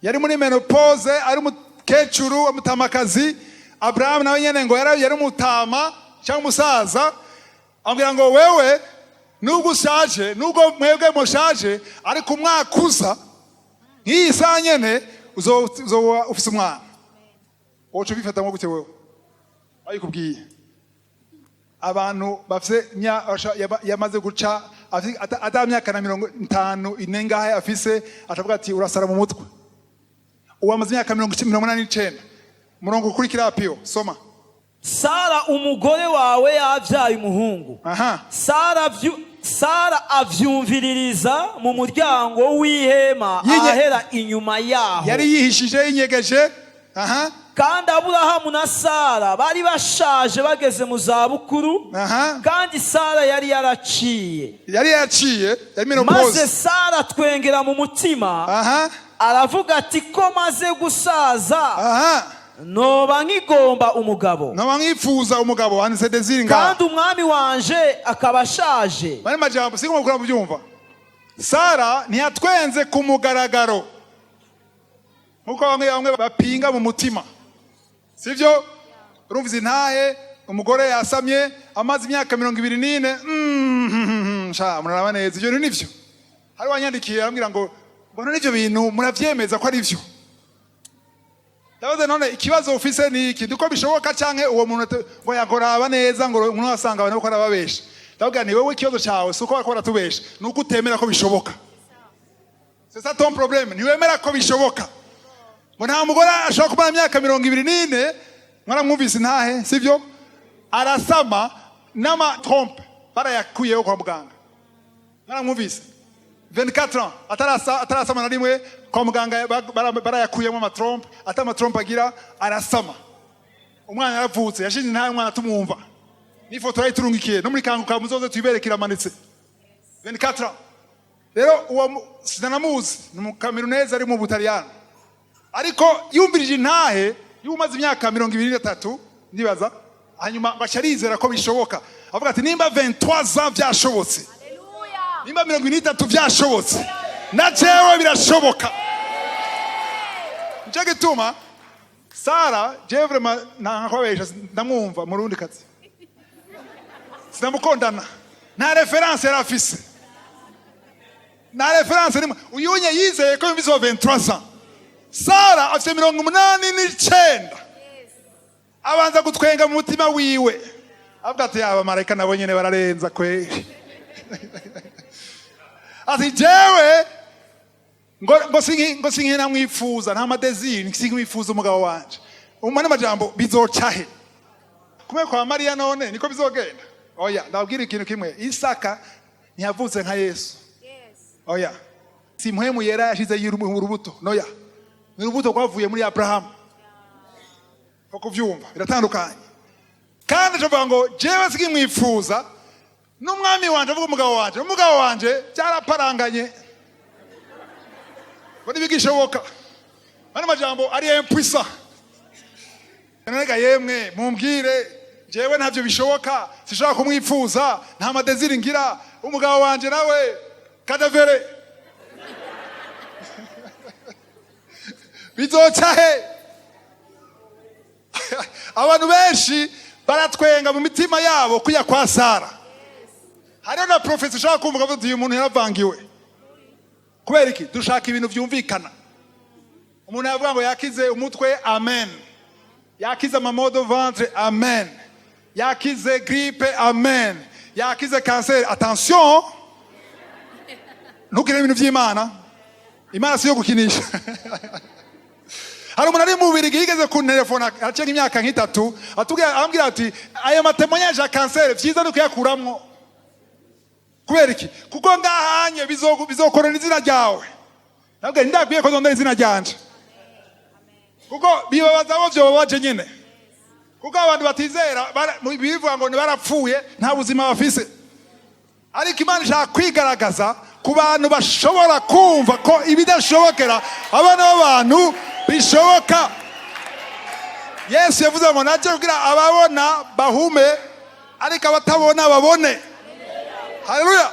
yari muri ménopause, ari umukecuru, umutamakazi. Aburahamu nawe nyene ngo yari umutama cyangwa umusaza. Ambwira ngo: "Wewe nubwo ushaje, nubwo mwebwe mushaje, ariko umwaka uza nk'iyi saha nyene uzoba ufise umwana." Woca ubifatamwo gute wewe bayikubwiye? Abantu bafise yamaze guca, ata myaka na 50 inengahe afise, atavuga ati: "Urasara mu mutwe." Uwo amaze imyaka 89. Murongo ukurikira, Piyo, soma. Sara umugore wawe yabyaye umuhungu. Sara avyumviririza mu muryango w'ihema ahera inyuma yaho. Yari yihishije, yinyegeje, aha. Kandi Aburahamu na Sara bari bashaje, bageze mu zabukuru, kandi Sara yari yaraciye. Yari yaciye, yari Maze ménopause. Sara atwengera mu mutima, aravuga ati: "Ko maze gusaza, noba nkigomba umugabo, Nkaba nkifuza umugabo?" Handitse désir ngaha. kandi umwami wanje akaba ashaje?" Bari majambo singo mukura mubyumva. Sara ntiyatwenze ku mugaragaro nkuko bamwe bamwe bapinga mu mutima, sivyo? Urumva izi ntahe, umugore yasamye amaze imyaka 24. Sha muraraba neza, ibyo bintu nivyo. Hari wanyandikiye arambwira ngo: "Mbona n'ivyo bintu muravyemeza ko ari vyo?" Ndabaza: "None ikibazo ufise ni iki? Ndiko bishoboka canke uwo muntu ngo yagoraba neza, ngo umuntu asanga abantu ko arababesha?" Ndavuga ni: "Wewe ikibazo cyawe si uko bariko baratubesha, ni uko utemera ko bishoboka. C'est ça ton problème, ntiwemera ko bishoboka." Ngo nta mugore ashobora kumara imyaka 24. Mwaramwumvise intahe, sivyo? Arasama n'ama trompes barayakuyeho kwa muganga. Mwaramwumvise, 24 ans atarasama na rimwe. Kwa muganga barayakuyemo ama trompes, ata ama trompes agira. Arasama, umwana yaravutse, yashinze intahe, umwana tumwumva n'ifoto yayiturungikiye no muri Kanguka, muzoze tuyibereke, iramanitse. 24 ans. Rero uwo sinanamuzi, ni umukamerunezi ari mu Butaliyani, ariko yumvirije intahe y'umaze imyaka 23 ndibaza, hanyuma ngo aca arizera ko bishoboka. Avuga ati: "Nimba 23 ans byashobotse, nimba 23 byashobotse, na jewe birashoboka." Nicyo gituma Sara, jewe vraiment ntakwabesha, ndamwumva mu rundi kazi, sinamukondana. Nta référence yari afise, nta référence nimwe. Uyunye yizeye ko yumvise uwo 23 ans. Sara afite 89, abanza gutwenga mu mutima wiwe, avuga ati: "Aba marayika nabo nyene bararenza kweri." Ati: "Jewe ngo sinkina mwifuza, nta ma désirs, sinkwifuza umugabo wanje." Umva n'amajambo, bizoca he kumwe kwa Mariya? None niko bizogenda? Oya, ndababwira ikintu kimwe: Isaka ntiyavutse nka Yesu, oya. Si Mpwemu Yera yashize urubuto, noya, ni urubuto rwavuye muri Aburahamu. Ko kuvyumva biratandukanye. Kandi tuvuga ngo: "Jewe sinkimwifuza n'umwami wanje," avuga umugabo wanje, umugabo wanje byaraparanganye, ngo ntibigishoboka. Ano majambo ari impuissant. None yemwe mumbwire, jewe ntavyo bishoboka, sinshobora kumwifuza, nta ma désirs ngira, umugabo wanje nawe cadavre, bizoca he? Abantu benshi Baratwenga mu mitima yabo kujya kwa Sara. Hariho na prophétie ushaka kumva ukavuga uti: "Uyu muntu yaravangiwe." Kubera iki? Dushaka ibintu byumvikana. Umuntu yavuga ngo yakize umutwe, amen. Yakize ama maux de ventre, amen. Yakize grippe, amen. Yakize kanseri, attention, ntukire ibintu by'Imana. Imana si yo gukinisha. Hari umuntu ari mu Bubirigi yigeze kuntelefona acenga imyaka nk'itatu, atubwira, arambwira ati: "Ayo ma témoignages ya kanseri, vyiza ni kuyakuramwo." Kubera iki? Kuko ngahanye bizokorana izina ryawe. Nabwo ndakwiye ko zondera izina ryanje, kuko bibabaza abo vyobabaje nyine, kuko abantu batizera bivuga ngo barapfuye, nta buzima bafise. Ariko Imana ishaka kwigaragaza ku bantu bashobora kumva ko ibidashobokera abana b'abantu bishoboka. Yesu yavuze ngo najye kugira ababona bahume, ariko abatabona babone. Haleluya!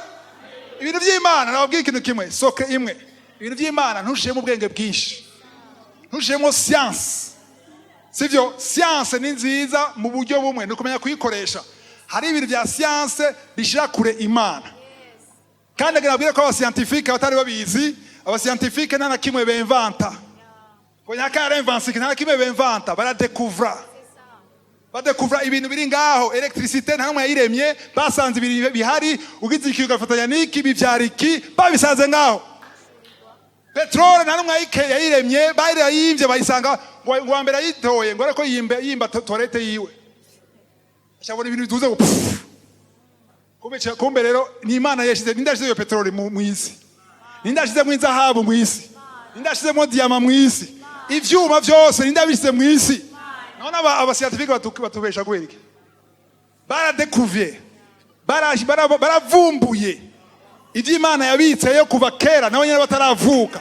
Ibintu by'Imana, nababwiye ikintu kimwe, soke imwe. Ibintu by'Imana ntushiremo ubwenge bwinshi, ntushiremo siyansi. Sivyo, siyanse ni nziza mu buryo bumwe, ni ukumenya kuyikoresha. Hari ibintu bya siyanse bishira kure Imana. Kandi agira nabwire ko aba scientifiques batari babizi, aba scientifiques nta na kimwe bemvanta, ngo nyaka yarenvanse, nta na kimwe bemvanta. Baradekuvura, badekuvura ibintu biri ngaho. Électricité nta n'umwe yayiremye, basanze ibintu bihari. Ugize iki ugafatanya n'iki, bibyara iki, babisanze ngaho. Peteroli nta n'umwe yayiremye, barayimbye bayisanga. Ngo uwa mbere ayitoye ngo ariko yimbe yimba toilette yiwe, acabona ibintu biduze ngo pfu. Kumbe rero ni Imana yashize. Ninde yashize iyo peteroli mu isi? Ninde yashizemo inzahabu mu isi? Ninde yashizemo diyama mu isi? Ivyuma vyose ninde yabishyize mu isi? None aba scientifiques batubesha kubera iki? Baradekuviye, baravumbuye ibyo Imana yabitseyo kuva kera, nabo nyine bataravuka.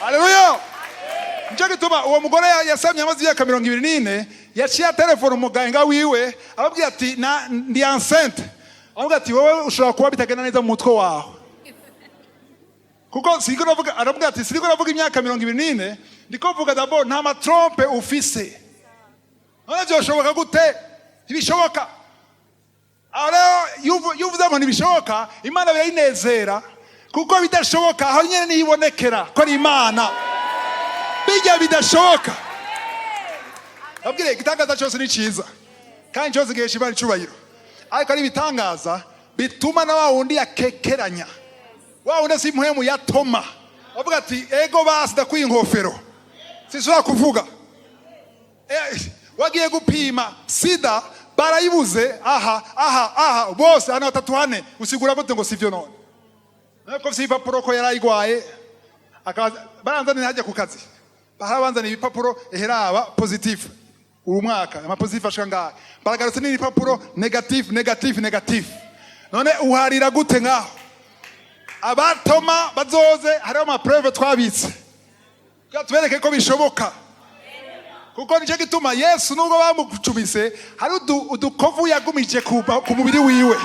Haleluya! Nicyo gituma uwo mugore yasamye amaze imyaka 24, yaciye atelefona umuganga wiwe, ababwira ati: "Na ndi enceinte." Avuga ati: "Wowe ushobora kuba bitagenda neza mu mutwe wawe, kuko siriko navuga." Aravuga ati: "Siriko navuga imyaka 24, ndiko mvuga d'abord nta ma trompes ufise. None vyoshoboka gute? Ntibishoboka." Aho rero iyo uvuze ngo ntibishoboka, Imana birayinezera, kuko bidashoboka aho nyene niyibonekera ko ari Imana. Bijya bidashoboka, abwire igitangaza cyose ni cyiza kandi cyose gihesha Imana icubahiro. Ariko ari ibitangaza bituma na wa wundi yakekeranya, wa wundi si impwemu ya Toma, avuga ati: "Ego basi, ndakwiye inkofero, sinshobora kuvuga." Wagiye gupima sida barayibuze, aha aha aha bose hano batatu hane, usigura gute ngo sivyo? None nako si ibipapuro ko yarayigwaye, akaza baranzanira hajya ku kazi, barabanzaniye ibipapuro: "Eheraba, positif uyu mwaka, ama positif ashika ngaha." Baragarutse n'ibipapuro négatif, négatif, négatif. None uharira gute ngaho? Abatoma bazoze, hariho ama preuves twabitse kugira tubereke ko bishoboka. Kuko nicyo gituma Yesu, nubwo bamucumise, hari udukovu yagumije ku mubiri wiwe.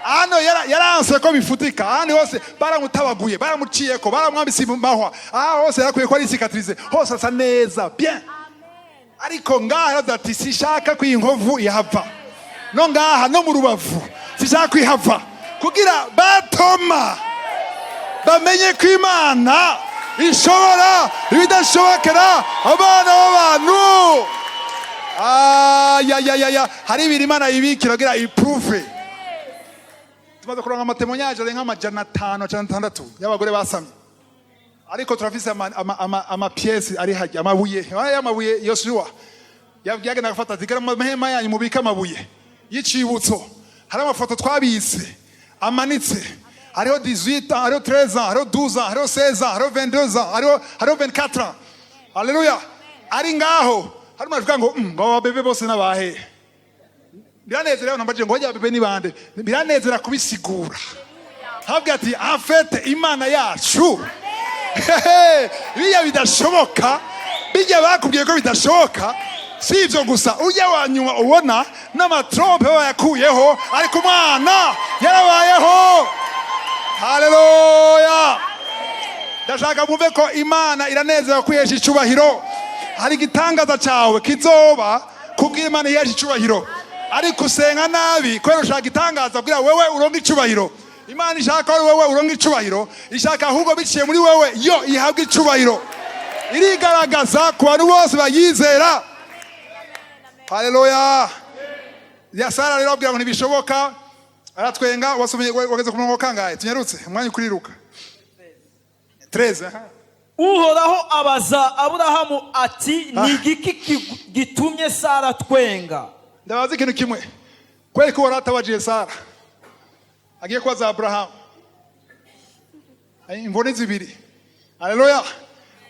Hano yaranse ko bifutika. Ahandi hose baramutabaguye, baramuciyeko, baramwambise amahwa, aha hose yarakwiye ko ari cicatrice, hose asa neza bien. Ariko ngaha yaravuze ati: "Sishaka ko iyi nkovu ihava, no ngaha no mu rubavu sishaka ko ihava, kugira batoma bamenye ko Imana ishobora ibidashobokera abana b'abantu." Ayayayaya, hari ibintu Imana yibikira kugira iprouve. Tumaze kuronka ama témoignages arenga 500, 600 y'abagore basamye. Ariko turafise ama pièces ari hajya, amabuye aya amabuye Yosuwa yagenda gufata ati: "Gara amahema yanyu, mubike amabuye y'icibutso." Hari amafoto twabitse amanitse, hariho 18 ans, hariho 13 ans, hariho 12 ans, hariho 16 ans, hariho 22 ans, hariho 24 ans. Haleluya! Ari ngaho hari umuntu avuga ngo ngo aba bébés bose n'abahe?" Biranezera nambaje ngo bajya bébés ni bande? Biranezera kubisigura, habwa ati: "En fait, Imana yacu, hehe, biriya bidashoboka, bijya bakubwiye ko bidashoboka, si ibyo gusa. Ujya wa nyuma ubona n'ama trompes bayakuyeho, ariko umwana yarabayeho." Haleluya! Ndashaka mwumve ko Imana iranezera kwihesha icubahiro. Hari igitangaza cyawe kizoba. Kubwira Imana yaje icubahiro. Ariko usenga nabi kubera ushaka itangaza kugira wewe uronke icubahiro. Imana ishaka ko ari wewe uronke icubahiro, ishaka ahubwo biciye muri wewe yo ihabwa icubahiro. Irigaragaza ku bantu bose bayizera. Haleluya. Ya Sara rero abwira ngo ntibishoboka, aratwenga. Wasomye wageze ku murongo kangahe? Tunyarutse, umwanya ukuriruka. 13, aha. Uhoraho abaza Aburahamu ati: "Ni igiki gitumye Sara twenga?" Ndabaza ikintu kimwe: kweri ko wari atabajiye Sara, agiye kubaza Aburahamu? Imvune zibiri. Haleluya.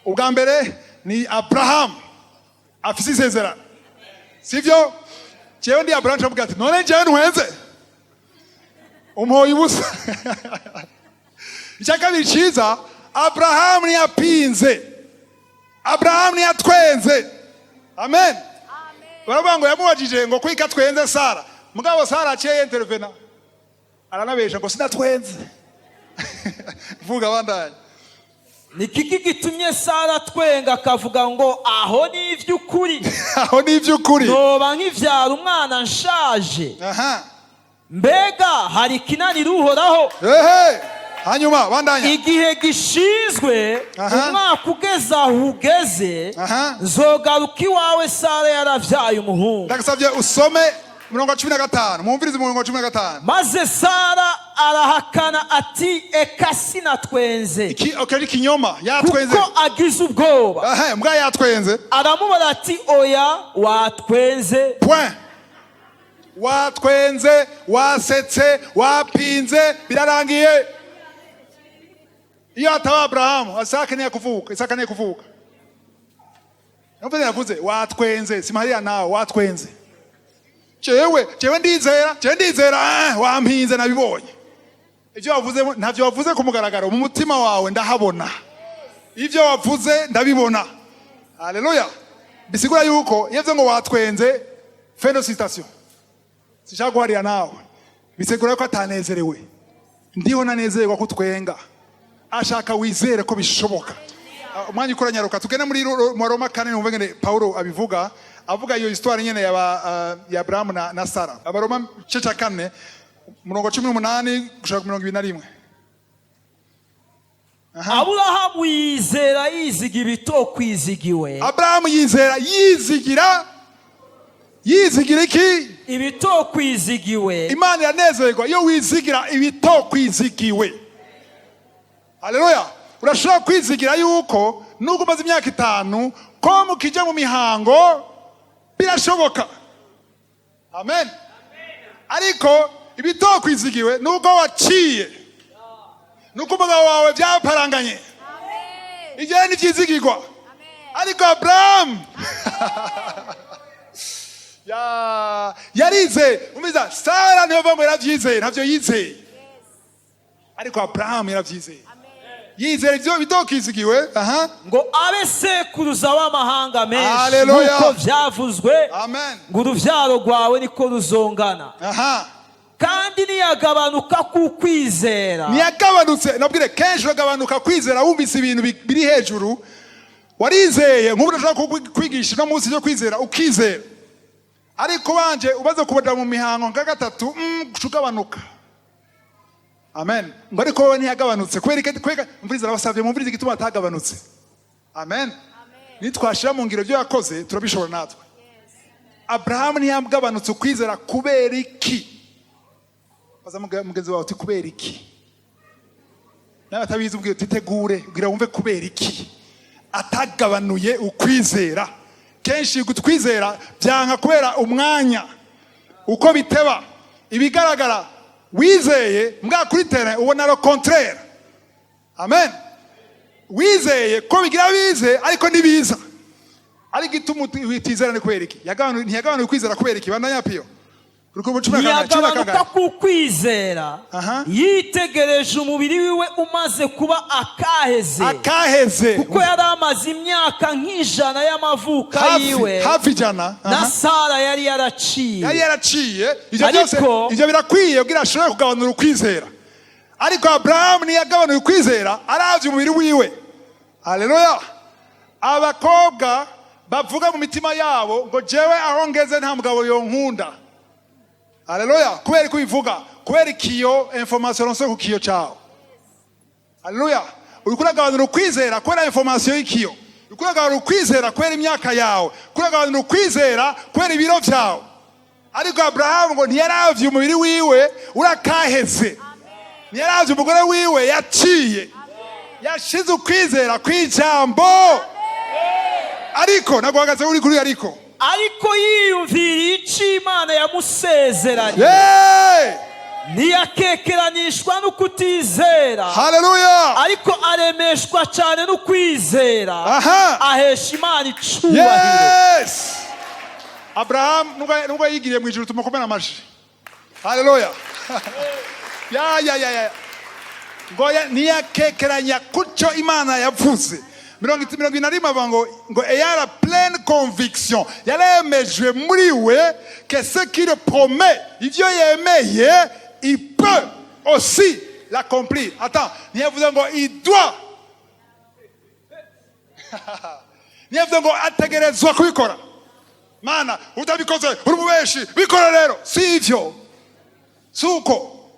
Ubwa mbere ni Aburahamu afise isezerano, sivyo? Jewe ndi Aburahamu, ndavuga ati: "None jewe ntwenze, umpoye ubusa." Icya kabiri ciza, Aburahamu ntiyapinze, Aburahamu ntiyatwenze. Amen. Baravuga ngo yamubajije ngo kwika twenze Sara, mugabo Sara aciye intervena, aranabesha ngo sinatwenze. Vuga, bandanye. Ni kiki gitumye Sara twenga, akavuga ngo: "Aho ni iby'ukuri?" Aho ni iby'ukuri. Noba nkivyara umwana nshaje? Mbega hari ikinanira Uhoraho? Ehe, hanyuma bandanya. Igihe gishinzwe, umwaka ugeze aho ugeze, nzogaruka iwawe Sara yaravyaye umuhungu. Ndagusabye usome umurongo wa 15, mwumvirize umurongo wa 15. Maze Sara arahakana ati: "Eka, sinatwenze." Iki okay, ari ikinyoma, yatwenze. Kuko agize ubwoba. Mbwa yatwenze. Aramubara ati: "Oya, watwenze." Point. Watwenze, wasetse, wapinze, birarangiye. Iyo hataba Aburahamu, Isaka niyo kuvuka, Isaka niyo kuvuka. Numva yavuze watwenze, simariya nawe watwenze. Jewe ndizera, jewe ndizera, wampinze nabibonye. Ibyo wavuze ntavyo wavuze ku mugaragaro, mu mutima wawe ndahabona. Ibyo wavuze ndabibona. Haleluya. Bisigura yuko iyo ngo watwenze, fin de citation. Sinshaka guharira nawe. Bisigura yuko atanezerewe. Ndiho nanezerwa ko twenga. Ashaka wizere ko bishoboka. Umwanya ukoranyaruka, tugende muri mu Roma 4, numve ngene Paulo abivuga, avuga iyo histoire nyene ya Abrahamu na Sara. Abaroma igice ca 4, umurongo wa 18 gushaka 21. Aburahamu yizera yiziga ibitokwizigiwe. Abrahamu yizera yizigira iki? Ibitokwizigiwe. Imana iranezerwa iyo wizigira ibitokwizigiwe. Haleluya. Urashobora kwizigira yuko nubwo umaze imyaka 5 ko mukijya mu mihango, birashoboka. Amen. Ariko ibitokwizigiwe, nubwo waciye, nuko umugabo wawe byaparanganye, ibyo ntibyizigirwa. Ariko Aburahamu yarize. Umviza, Sara niyo ngo yarabyizeye, ntabyo yizeye, ariko Aburahamu yarabyizeye, yizera ibyo bitokwizigiwe. Aha. Ngo abe sekuruza w'amahanga menshi, Haleluya. nk'uko byavuzwe Amen. ngo: "Urubyaro rwawe niko ruzongana." Kandi ntiyagabanuka k'ukwizera. Ntiyagabanutse. Nabwire kenshi uragabanuka kwizera wumvise ibintu biri hejuru warizeye. Nk'ubu ndashobora kwigisha uno munsi byo kwizera, ukizera, ariko wanje umaze kubaja mu mihango nka gatatu, ugabanuka. Amen. Ngo ariko wowe ntiyagabanutse kubera iki? Kubera mvuriza, arabasabye mumvirize igituma atagabanutse. Amen. Nitwashira mu ngiro ibyo yakoze, turabishobora natwe. Aburahamu ntiyagabanutse ukwizera kubera iki? Baza mugenzi wawe uti: "Kubera iki?" Nawe atabizi, ubwira uti: "Tegure ubwira wumve kubera iki atagabanuye ukwizera." Kenshi twizera byanka kubera umwanya uko biteba, ibigaragara wizeye mbwa kuri terrain ubona le contraire. Amen. Wizeye ko bigira bize, ariko ntibiza. Ariko igituma utizera ni kubera iki? Ntiyagabanuye ukwizera kubera iki? Bandanya, Piyo. Uri ku cumi na kangahe? Cumi na Ntiyagabanuka kangahe? k'ukwizera yitegereje umubiri wiwe umaze kuba akaheze, Akaheze. kuko yari amaze imyaka nk'ijana y'amavuka Hafi yiwe, hafi 100. na Sara yari yaraciye. Yari yaraciye. Ibyo byose, ibyo birakwiye kugira ashobore kugabanura ukwizera. Ariko Aburahamu ntiyagabanuye ukwizera aravye umubiri wiwe. Haleluya. Abakobwa Bavuga mu mitima yabo ngo: "Jewe aho ngeze nta mugabo yonkunda." Haleluya! Kubera ko ubivuga, kubera ikiyo, information ronse ku kiyo cyawe. Haleluya! Uriko uragabanura ukwizera kubera information y'ikiyo, uriko uragabanura ukwizera kubera imyaka yawe, uriko uragabanura ukwizera kubera ibiro vyawe. Ariko Aburahamu ngo ntiyaravye umubiri wiwe urakaheze, ntiyaravye umugore wiwe yaciye, yashize ukwizera kw'ijambo. Ariko naguhagaze uri kuri ariko. Ariko yiyumviriye ico Imana yamusezeranye, ntiyakekeranishwa n'ukutizera, Haleluya! ariko aremeshwa cyane n'ukwizera, ahesha Imana icubahiro. Yes! Abraham nubwo yigiriye mu ijuru, tumukomere amashi. Haleluya! Ya ya ya ya, ngo ntiyakekeranya kucyo Imana yavuze. 71 avuga ngo ayant la pleine conviction, yaremejwe muri we, que ce qu'il promet, ivyo yemeye, il peut aussi l'accomplir. Attends, ntiyavuze ngo il doit, ntiyavuze ngo ategerezwa kubikora. Mana, utabikoze uri umubeshi, bikora rero. Si ivyo, si uko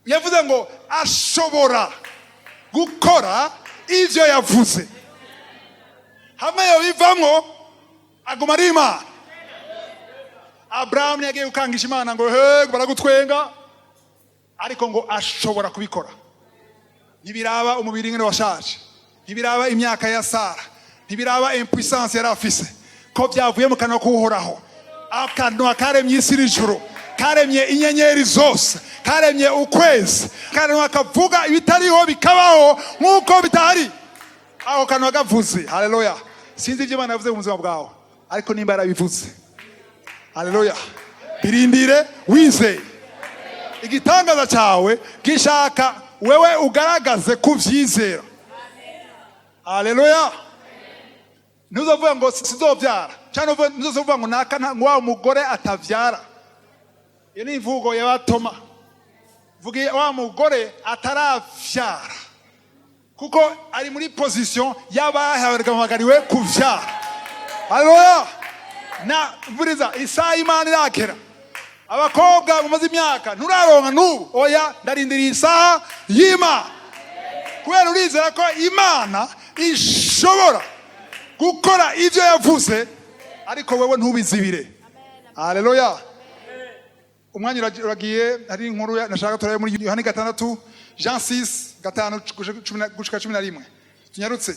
yavuze, ngo ashobora gukora ivyo yavuze. Hamwe yobivamwo, aguma ari Imana. Aburahamu ntiyagiye gukangisha Imana ngo he baragutwenga, ariko ngo ashobora kubikora. Ntibiraba umubiri ngene washaje, ntibiraba imyaka ya Sara, ntibiraba impuissance yari afise, ko byavuye mu kanwa k'Uhoraho, akanwa karemye isi n'ijuru, karemye inyenyeri zose, karemye ukwezi, kanwa kavuga ibitariho bikabaho nk'uko bitahari. Aho kanwa gavuze. Haleluya! Sinzi ibyo Imana yavuze mu buzima bwawe, ariko nimba yarabivuze, haleluya, birindire wizeye. Igitangaza cyawe gishaka wewe ugaragaze kuvyizera. Haleluya! Ntuzovuga ngo sizovyara, cyangwa ntuzovuga ngo naka ngo wa mugore atavyara. Iyo ni imvugo y'abatoma. Vuga wa mugore ataravyara, kuko ari muri position y'abahamagariwe kuvyara. Haleluya! Na vuriza, isaha Imana irakera. Abakobwa mumaze imyaka nturaronka n'ubu, oya, ndarindiriye isaha y'Imana, kubera urizera ko Imana ishobora gukora ibyo yavuze, ariko wewe ntubizibire. Haleluya! Umwanya uragiye. Hari inkuru nashaka turabe muri Yohani 6, Jean 6, 5 gushika 11. Tunyarutse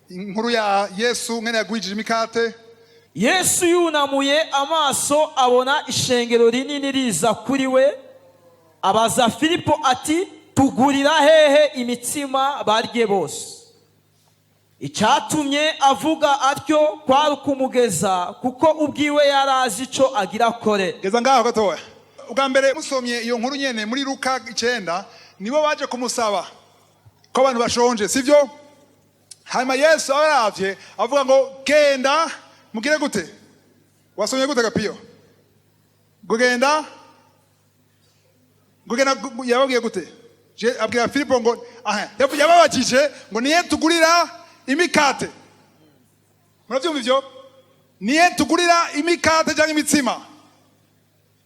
inkuru ya Yesu mwene yagwijije imikate. Yesu yunamuye amaso, abona ishengero rinini riza kuri we, abaza Filipo ati: "Tugurira hehe imitsima barye bose?" Icyatumye avuga atyo kwari ukumugeza, kuko ubwiwe yari azi ico agira akore. Geza ngaho gatoya. Ubwa mbere musomye iyo nkuru nyene muri Luka 9, nibo baje kumusaba ko abantu bashonje, sivyo? Hanyuma Yesu abaravye avuga ngo: "Genda mugire gute?" Wasomye gute gapiyo? Ngo genda, ngo genda. Yababwiye gute? Abwira Filipo ngo aha yababajije ngo: "Niye tugurira imikate?" Muravyumva ivyo? Niye tugurira imikate cyangwa imitsima?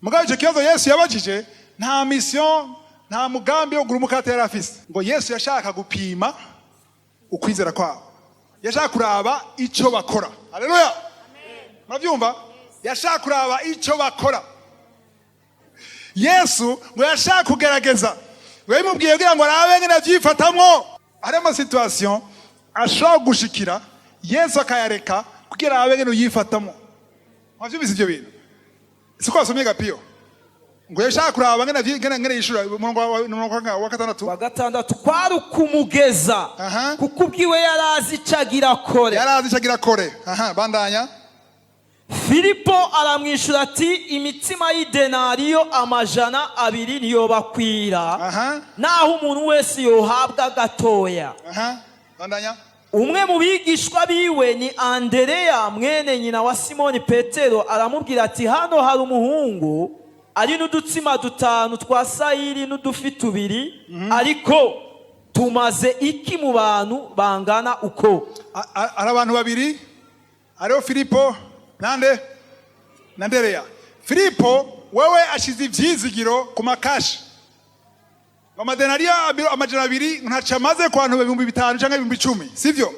Mugabo icyo kibazo Yesu yabajije, nta mission, nta mugambi wo kugura umukate yari afise. Ngo Yesu yashaka gupima ukwizera kwabo, yashaka kuraba icyo bakora. Haleluya! Murabyumva? Yashaka kuraba icyo bakora. Yesu ngo yashaka kugerageza, ngo yabimubwiye kugira ngo arabe ngene avyifatamwo. Hari ama situation ashobora gushikira Yesu akayareka kugira arabe ngene uyifatamo. Mwavyumvise ivyo bintu? Siko wasomye gapiyo? Ngo yashaka kuraba ngene yishura. Umurongo wa 6. Wa 6: kwari ukumugeza, kuko ubwiwe yari azi ico agira akore. Yari azi icyo agira akore. Aha, bandanya. Filipo aramwishyura ati: "Imitsima y'idenariyo 200 ntiyobakwira, naho umuntu wese yohabwa gatoya." Aha, bandanya. Umwe mu bigishwa biwe ni Andereya, mwene nyina wa Simoni Petero, aramubwira ati: "Hano hari umuhungu ari n'udutsima dutanu twa sayiri n'udufi tubiri, ariko tumaze iki mu bantu bangana uko?" Hari abantu babiri. Hariho Filipo nande na Ndereya. Filipo wewe ashize ivyizigiro ku makashi, ngo amadenariyo 200 ntaco amaze ku bantu 5000 canke 10,000, sivyo?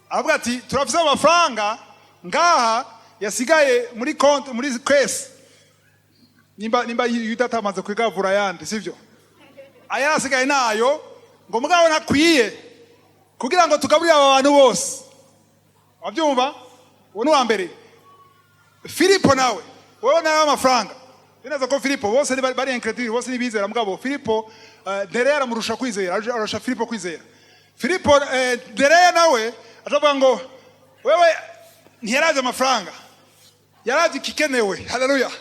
Aravuga ati: "Turafise amafaranga ngaha yasigaye muri konti, muri caisse, nimba Yuda atamaze kwigavura ayandi, sivyo? Aya asigaye nayo, ngo mugabo ntakwiye kugira ngo tugaburire aba bantu bose." Wabyumva? Uwo ni uwa mbere. Filipo nawe, wewe nawe amafaranga bineza ko Filipo, bose ni bari incrédules, bose nibizera, mugabo Filipo, Ndereya aramurusha kwizera, arusha Filipo kwizera. Filipo, Ndereya nawe atavuga ngo wewe ntiyarazi amafaranga, yarazi ikikenewe. Haleluya!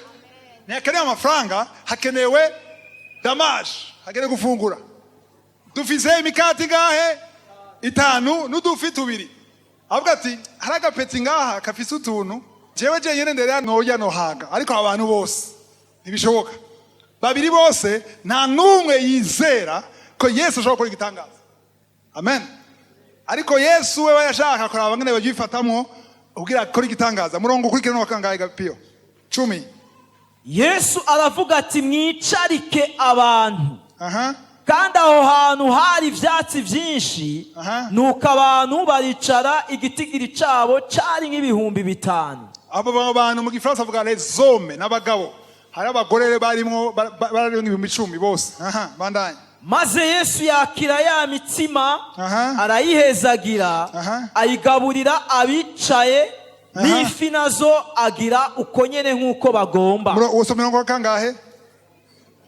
Ntihakenewe amafaranga, hakenewe damaje, hakenewe gufungura. Dufise imikati ngahe? Itanu n'udufi tubiri. Avuga ati: "Hari agapeti ngaha kafise utuntu, jewe jenyine Ndereya noya nohaga, ariko abantu bose ntibishoboka." Babiri bose nta n'umwe yizera ko Yesu ashobora gukora igitangaza. Amen. Ariko Yesu we yashaka kuraba ngene babyifatamwo kugira akore igitangaza. Murongo ukurikira no wakangahe gapiyo? 10. Yesu aravuga ati: "Mwicarike abantu." Kandi aho hantu hari ibyatsi byinshi. Nuko abantu baricara, igitigiri cyabo cyari nk'ibihumbi 5. Abo bantu mu Gifaransa bavuga les hommes, n'abagabo. Hari abagore barimwo, barimwo 10,000 bose. Aha, bandanye. Maze Yesu yakira ya mitsima, arayihezagira, ayigaburira abicaye, n'ifi nazo agira uko nyene nk'uko bagomba. Uwo mirongo wa kangahe?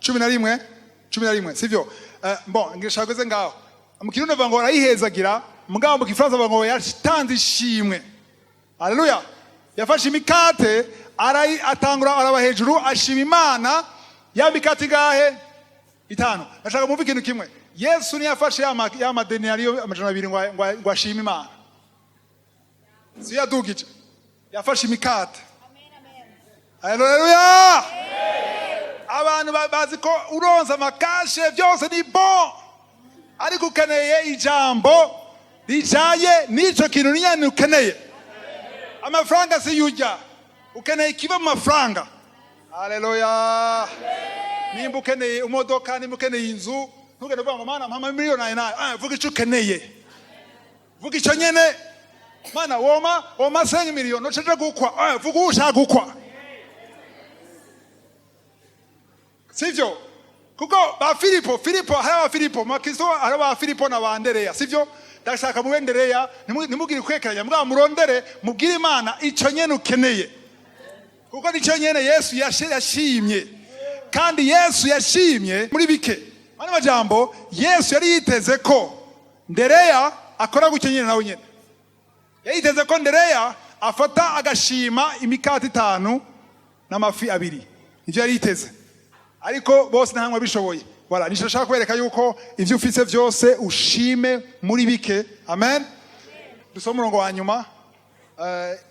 11, 11, sivyo? Bon, ngishaka geze ngaho. Mu Kirundi bavuga ngo arayihezagira, mugabo mu Gifaransa bavuga ngo yatanze ishimwe. Haleluya! Yafashe imikate, atangura araba hejuru, ashima Imana. Ya mikate ingahe? Itanu. Ndashaka mumve ikintu kimwe: Yesu ntiyafashe ya madenariyo 200 ngo ashime Imana, si yadugije. Yafashe imikate. Haleluya! Abantu bazi ko uronse amakashe byose ni bon, ariko ukeneye ijambo rijaye n'ico kintu ninyene ukeneye. Amafaranga si yujya, ukeneye ikiva mu mafaranga. Haleluya! Nimba ukeneye imodoka, nimba ukeneye inzu, ntugende uvuga ngo: "Mana, mpa miliyoni ayo nayo." Ah, vuga ico ukeneye, vuga ico nyene. "Mana, woma 5 miliyoni uceje gukwa." Ah, vuga uwo ushaka gukwa, sivyo? Kuko ba Filipo, hari aba Filipo mu Bakristo, hari aba Filipo na ba Andereya, sivyo? Ndashaka mube Andereya. Ntimugire kwekeranya, mugabo murondere, mubwire Imana ico nyene ukeneye, kuko nico nyene Yesu yashimye. Kandi Yesu yashimye muri bike. Mani majambo, Yesu yari yiteze ko Ndereya akora gutyo nyene. Nawe nyene yari yiteze ko Ndereya afata agashima imikate itanu n'amafi abiri. Nivyo yari yiteze, ariko bose nta hamwe bishoboye. Voilà, nico nshaka kwereka, yuko ivyo ufise vyose ushime muri bike. Amen. Dusome umurongo wa nyuma,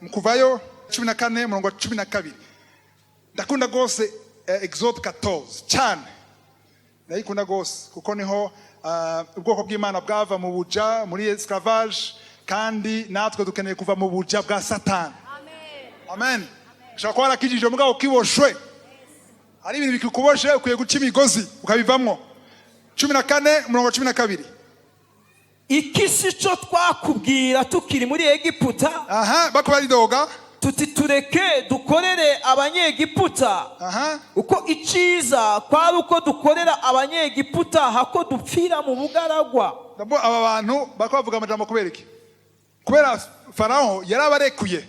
mu Kuvayo 14, umurongo wa 12. Ndakunda rwose Exode 14 cyane, ndayikunda rwose, kuko niho ubwoko bw'Imana bwava mu buja, muri esclavage. Kandi natwe dukeneye kuva mu buja bwa Satani. Amen. Ushobora kuba warakijije mugabo ukiboshwe, hari ibintu bikikuboshe, ukwiye guca imigozi ukabivamwo. 14, umurongo wa 12. Iki si cyo twakubwira tukiri muri Egiputa, Aha bako baridoga. tuti: "Tureke dukorere Abanyegiputa"? Uko iciza kwari uko dukorera Abanyegiputa hako dupfira mu bugaragwa. Ndabwo aba bantu bako bavuga amajambo kubera iki? Kubera Farawo yarabarekuye,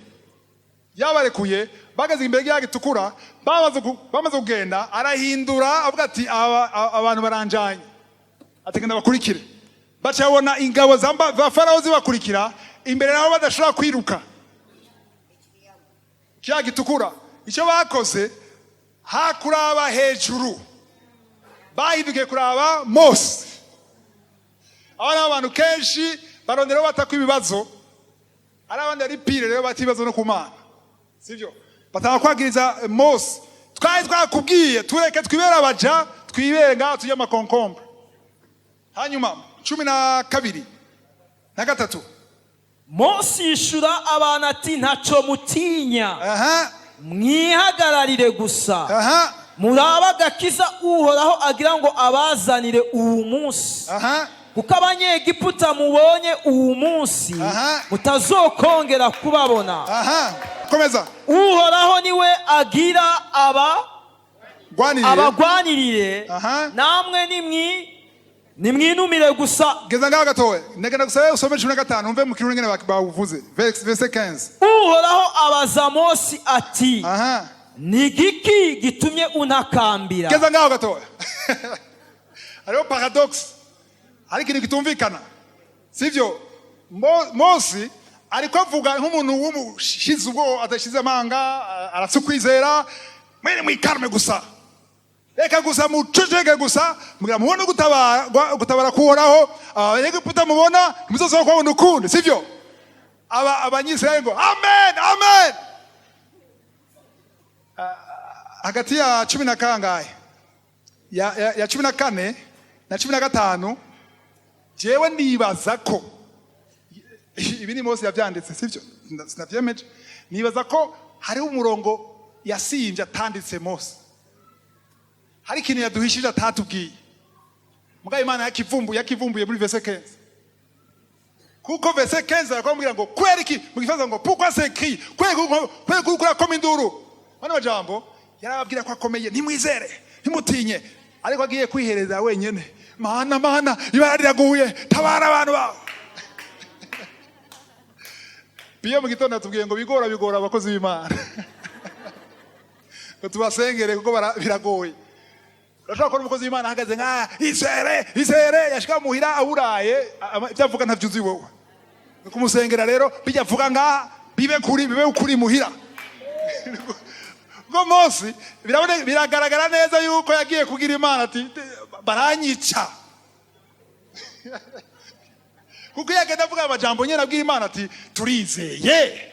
yabarekuye bageze imbere y'ikiyaga gitukura, bamaze kugenda, arahindura avuga ati: "Aba abantu baranjanye." Ati: "Genda bakurikire." Baca babona ingabo za Farawo zibakurikira imbere, nabo badashobora kwiruka ikiyaga gitukura. Icyo bakoze, hakuraba hejuru, bahindukiye kuraba Mose. Aba ni abantu kenshi barondera batakwa ibibazo, ari abandi ari pire rero bata ibibazo no ku Mana, sibyo? Batanga kwagiriza Mose: "Twari twakubwiye tureke twibere abaja, twibere ngaho turye ama concombres." Hanyuma 12 na 3. Mose yishura abantu ati: "Ntaco mutinya, mwihagararire gusa, murabe agakiza Uhoraho agira ngo abazanire uwu munsi, kuko Abanyegiputa mubonye uwu munsi mutazokongera kubabona." Aha, komeza. Uhoraho niwe agira aba Gwanirire. abagwanirire, namwe nimwinumire gusa. Geza ngaho gatoya. Ndagenda gusaba usome 15, umve mu Kirundi ngene bawuvuze. Verset 15. Uhoraho abaza Mosi ati: "Ni igiki gitumye untakambira?" Geza ngaho gatoya. Hariho paradoxe, hari ikintu kitumvikana, sivyo? Mosi ariko avuga nk'umuntu w'umushize ubwo adashize amanga, arafite ukwizera. Mwene mwikarme gusa, reka gusa muceceke gusa, mugira mubone gutabara kuhoraho. Abanyegiputa mubona ntimuzosubira kubabona ukundi, sivyo? Aba Abanyisirayeli ngo: "Amen, amen." Hagati ya cumi na kangahe, ya 14 na 15, jewe nibaza ko ibi ni Mose yavyanditse, sivyo? Sinavyemeje. Nibaza ko hariho umurongo yasimvye atanditse Mose, hari ikintu yaduhishije atatubwiye. Mugabo Imana yakivumbuye muri verset 15, kuko verset 15 arakubwira ngo kubera iki, mu Gifaransa ngo: "Pourquoi ces cris?" Kubera ko urakoma induru. Bano majambo yarababwira ko akomeye, ntimwizere, ntimutinye, ariko agiye kwihereza wenyene: "Mana, Mana, ibara riraguye, tabara abantu bawe." Biyo mu gitondo atubwiye ngo bigora bigora abakozi b'Imana, ngo tubasengere kuko biragoye. Urashobora kubona umukozi w'Imana ahagaze nka izere izere, yashika muhira awuraye, ibyo avuga ntavyuzi wowe. Ni kumusengera rero, bijya avuga ngaha bibe kuri, bibe ukuri muhira. Ubwo Mose biragaragara neza yuko yagiye kugira Imana ati: "Baranyica", kuko iyo agenda avuga amajambo nyine abwira Imana ati: "Turizeye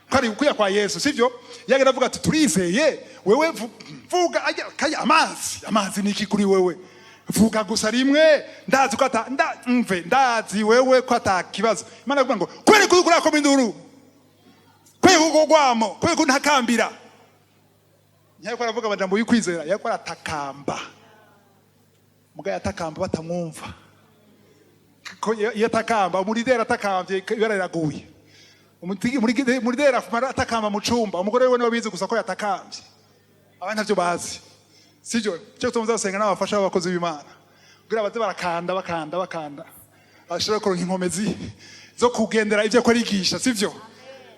ko ari ukuya kwa Yesu", sibyo? Iyo agenda avuga ati: "Turizeye wewe, vuga kaya amazi, amazi ni iki kuri wewe? Vuga gusa rimwe, ndazi ko ata mve ndazi wewe ko ata kibazo." Imana avuga ngo: "Kubera ko uriko urakoma induru, kubera ko ugwamo, kubera ko ntakambira." Ntiyariko aravuga amajambo y'ukwizera, yariko aratakamba. Mugabo yatakamba batamwumva, ko iyo atakamba, umurideri atakambye, ibara riraguye. Umurideri afuma atakamba mu cumba, umugore we niwe bizi gusa ko yatakambye, abandi ntavyo bazi, sivyo? Cyo gituma muzasenga n'abafasha b'abakozi b'Imana kugira baze barakanda, bakanda, bakanda, bashobore kuronka inkomezi zo kugendera ivyo ko arigisha, sivyo?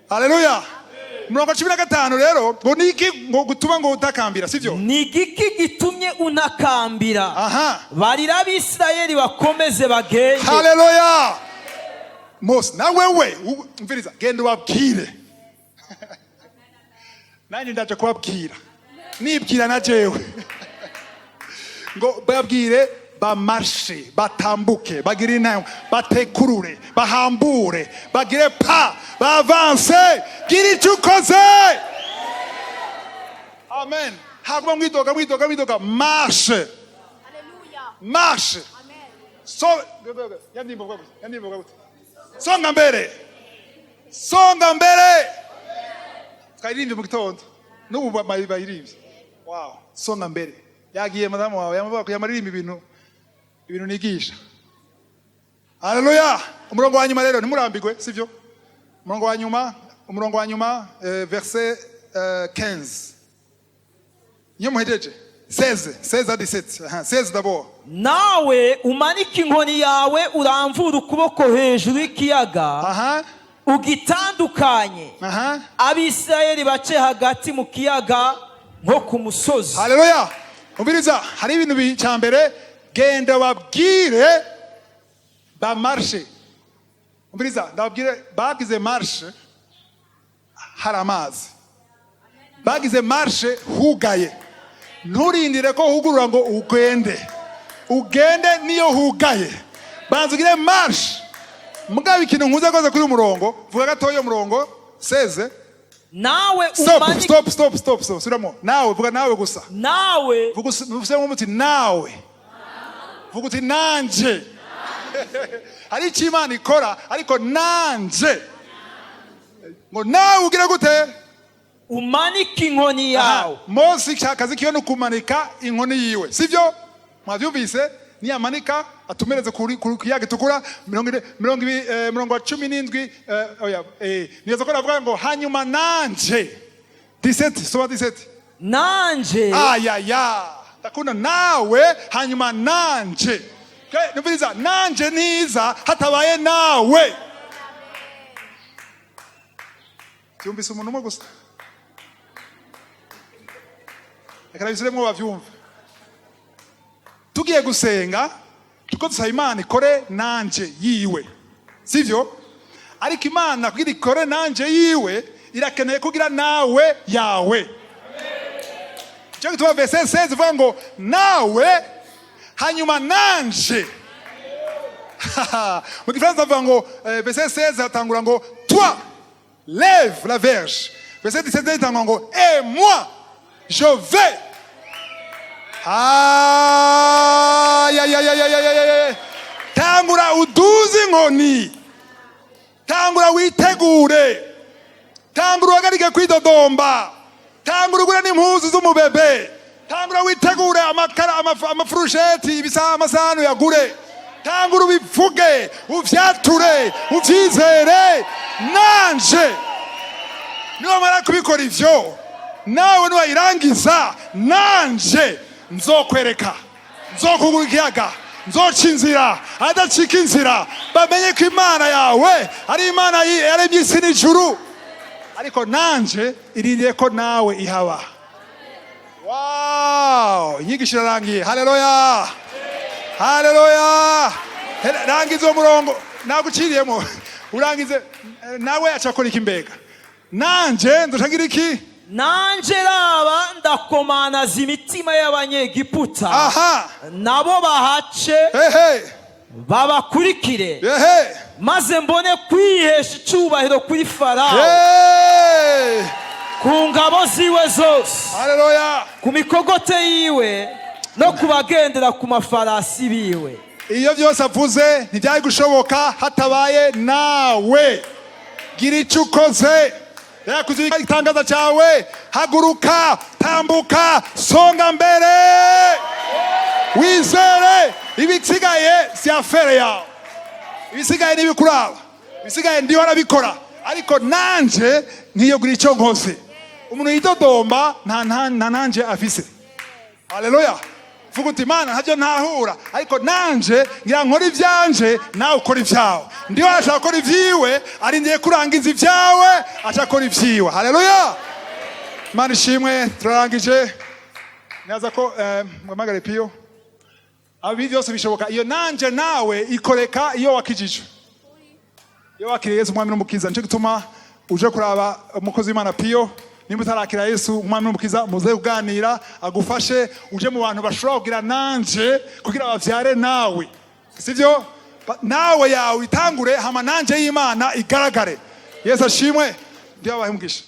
Haleluya! Umurongo 15 rero ngo ni iki ngo gutuma ngo utakambira, sivyo? Ni igiki gitumye untakambira? Barira Abisirayeli bakomeze bagende. Haleluya! Mose na wewe umviriza, genda ubabwire. Nanjye ndaje kubabwira, nibwira na jewe ngo babwire bamarshe, batambuke, bagire inama, batekurure, bahambure, bagire pas, bavanse. Gira icyo ukoze. Amen. Haguma mwidoga, mwidoga, mwidoga. Marche, marche. So yandimbo gute? Yandimbo gute? Songa mbere, songa mbere. Twayirimbye mu gitondo, n'ubu bayirimbye. Wow, songa mbere. Yagiye madamu wawe yamavuga yamaririmba ibintu nigisha. Haleluya! Umurongo wa nyuma rero, ntimurambigwe, sivyo? Umurongo wa nyuma, umurongo wa nyuma, verset 15. Iyo muhejeje 16, 16 à 17. Aha, 16 d'abord. Nawe umanike inkoni yawe, uramvure ukuboko hejuru y'ikiyaga, ugitandukanye, Abisirayeli bace hagati mu kiyaga nko ku musozi. Haleluya! Umviriza, hari ibintu cya mbere, genda babwire bamarshe. Umviriza, ndababwire, bagize marche hari amazi, bagize marche hugaye. Nturindire ko hugurura ngo ugende, ugende niyo hugaye, banza ugire marche. Mugabo ikintu nkuze rwose kuri uyu murongo, vuga gatoya uyu murongo 16. Nawe Stop. umanike Stop, stop, stop, stop. Subiramo nawe, vuga nawe gusa. Nawe. Vuga usubiremo uti nawe, vuga uti nanje. Hari icyo Imana ikora, ariko nanje. Ngo nawe ugire gute? Umanike inkoni yawe. Mose akazi kiwe ni ukumanika inkoni yiwe, sibyo? Mwabyumvise? Niyamanika atumereze kuri kiyaga gitukura. 40, 20, murongo wa 17, oya, nibaza ko navuga ngo hanyuma nanje, 17, soma 17. Nanje. Ayaya, ndakunda nawe, hanyuma nanje. Okay, numviriza, nanje niza hatabaye nawe. Byumvise umuntu umwe gusa, reka nabisubiremwo bavyumve. Tugiye gusenga, tuko dusaba Imana ikore nanje yiwe, sivyo? Ariko Imana kugira ikore nanje yiwe, irakeneye kugira nawe yawe. Cyo gituma verset 16 ivuga ngo nawe hanyuma nanje. Mu gifaransa bavuga ngo verset 16 hatangura ngo toi, lève la verge. Verset 17 itangura ngo et moi, je vais. Ay, ay, ay, ay, ay, ay, ay, ay. Tangura uduze inkoni, tangura witegure, tangura uhagarike kwidodomba, tangura ugure n'impuzu z'umubebe, tangura witegure amakara, amafurusheti, ibisaha, amasahani uyagure, tangura ubivuge, uvyature, uvyizere. Nanje niwamara kubikora ivyo, nawe niwayirangiza, nanje nzokwereka, nzokugura ikiyaga, nzoca inzira adacika inzira, bamenye ko Imana yawe ari Imana yaremye isi n'ijuru. Ariko nanje irindiriye ko nawe ihaba. Wow, inyigisho irarangiye. Haleluya, haleluya. Rangiza uwo murongo naguciriyemo, urangize. Nawe aca akora iki? Mbega nanje nzoca iki? Nanje, raba, ndakomanaza imitima y'Abanyegiputa, nabo bahace babakurikire, maze mbone kwihesha icyubahiro kuri Farawo, ku ngabo ziwe zose, Haleluya. ku mikogote yiwe no ku bagendera ku mafarasi biwe. Iyo byose avuze ntibyari gushoboka hatabaye nawe. Gira icyo ukoze. Yakuze igitangaza cyawe. Haguruka, tambuka, songa mbere, wizere. Ibisigaye si affaire yawe, ibisigaye n'ibikuraba, ibisigaye ndiho arabikora. Ariko nanje nkiyogira icyo nkoze. Umuntu yidodomba nta nanje afise. Haleluya. Vuga uti: "Imana, ntabyo ntahura, ariko nanje ngira nkora ibyanje, nawe ukora ibyawe." Ndiho arashaka gukora ibyiwe, arindiye kurangiza ibyawe, aca akora ibyiwe. Haleluya, Imana ishimwe. Turarangije. Naza ko muhamagare Piyo. Ibi byose bishoboka iyo nanje nawe ikoreka iyo wakijijwe, iyo wakiriye Yesu umwami n'umukiza. Nicyo gituma uje kuraba umukozi w'Imana Piyo. Nimba utarakira Yesu umwami n'umukiza, muze kuganira agufashe uje mu bantu bashobora kugira nanje kugira bavyare nawe, sivyo? Nawe yawe itangure, hama nanje y'Imana igaragare. Yesu ashimwe. Ndiyo abahe umugisha.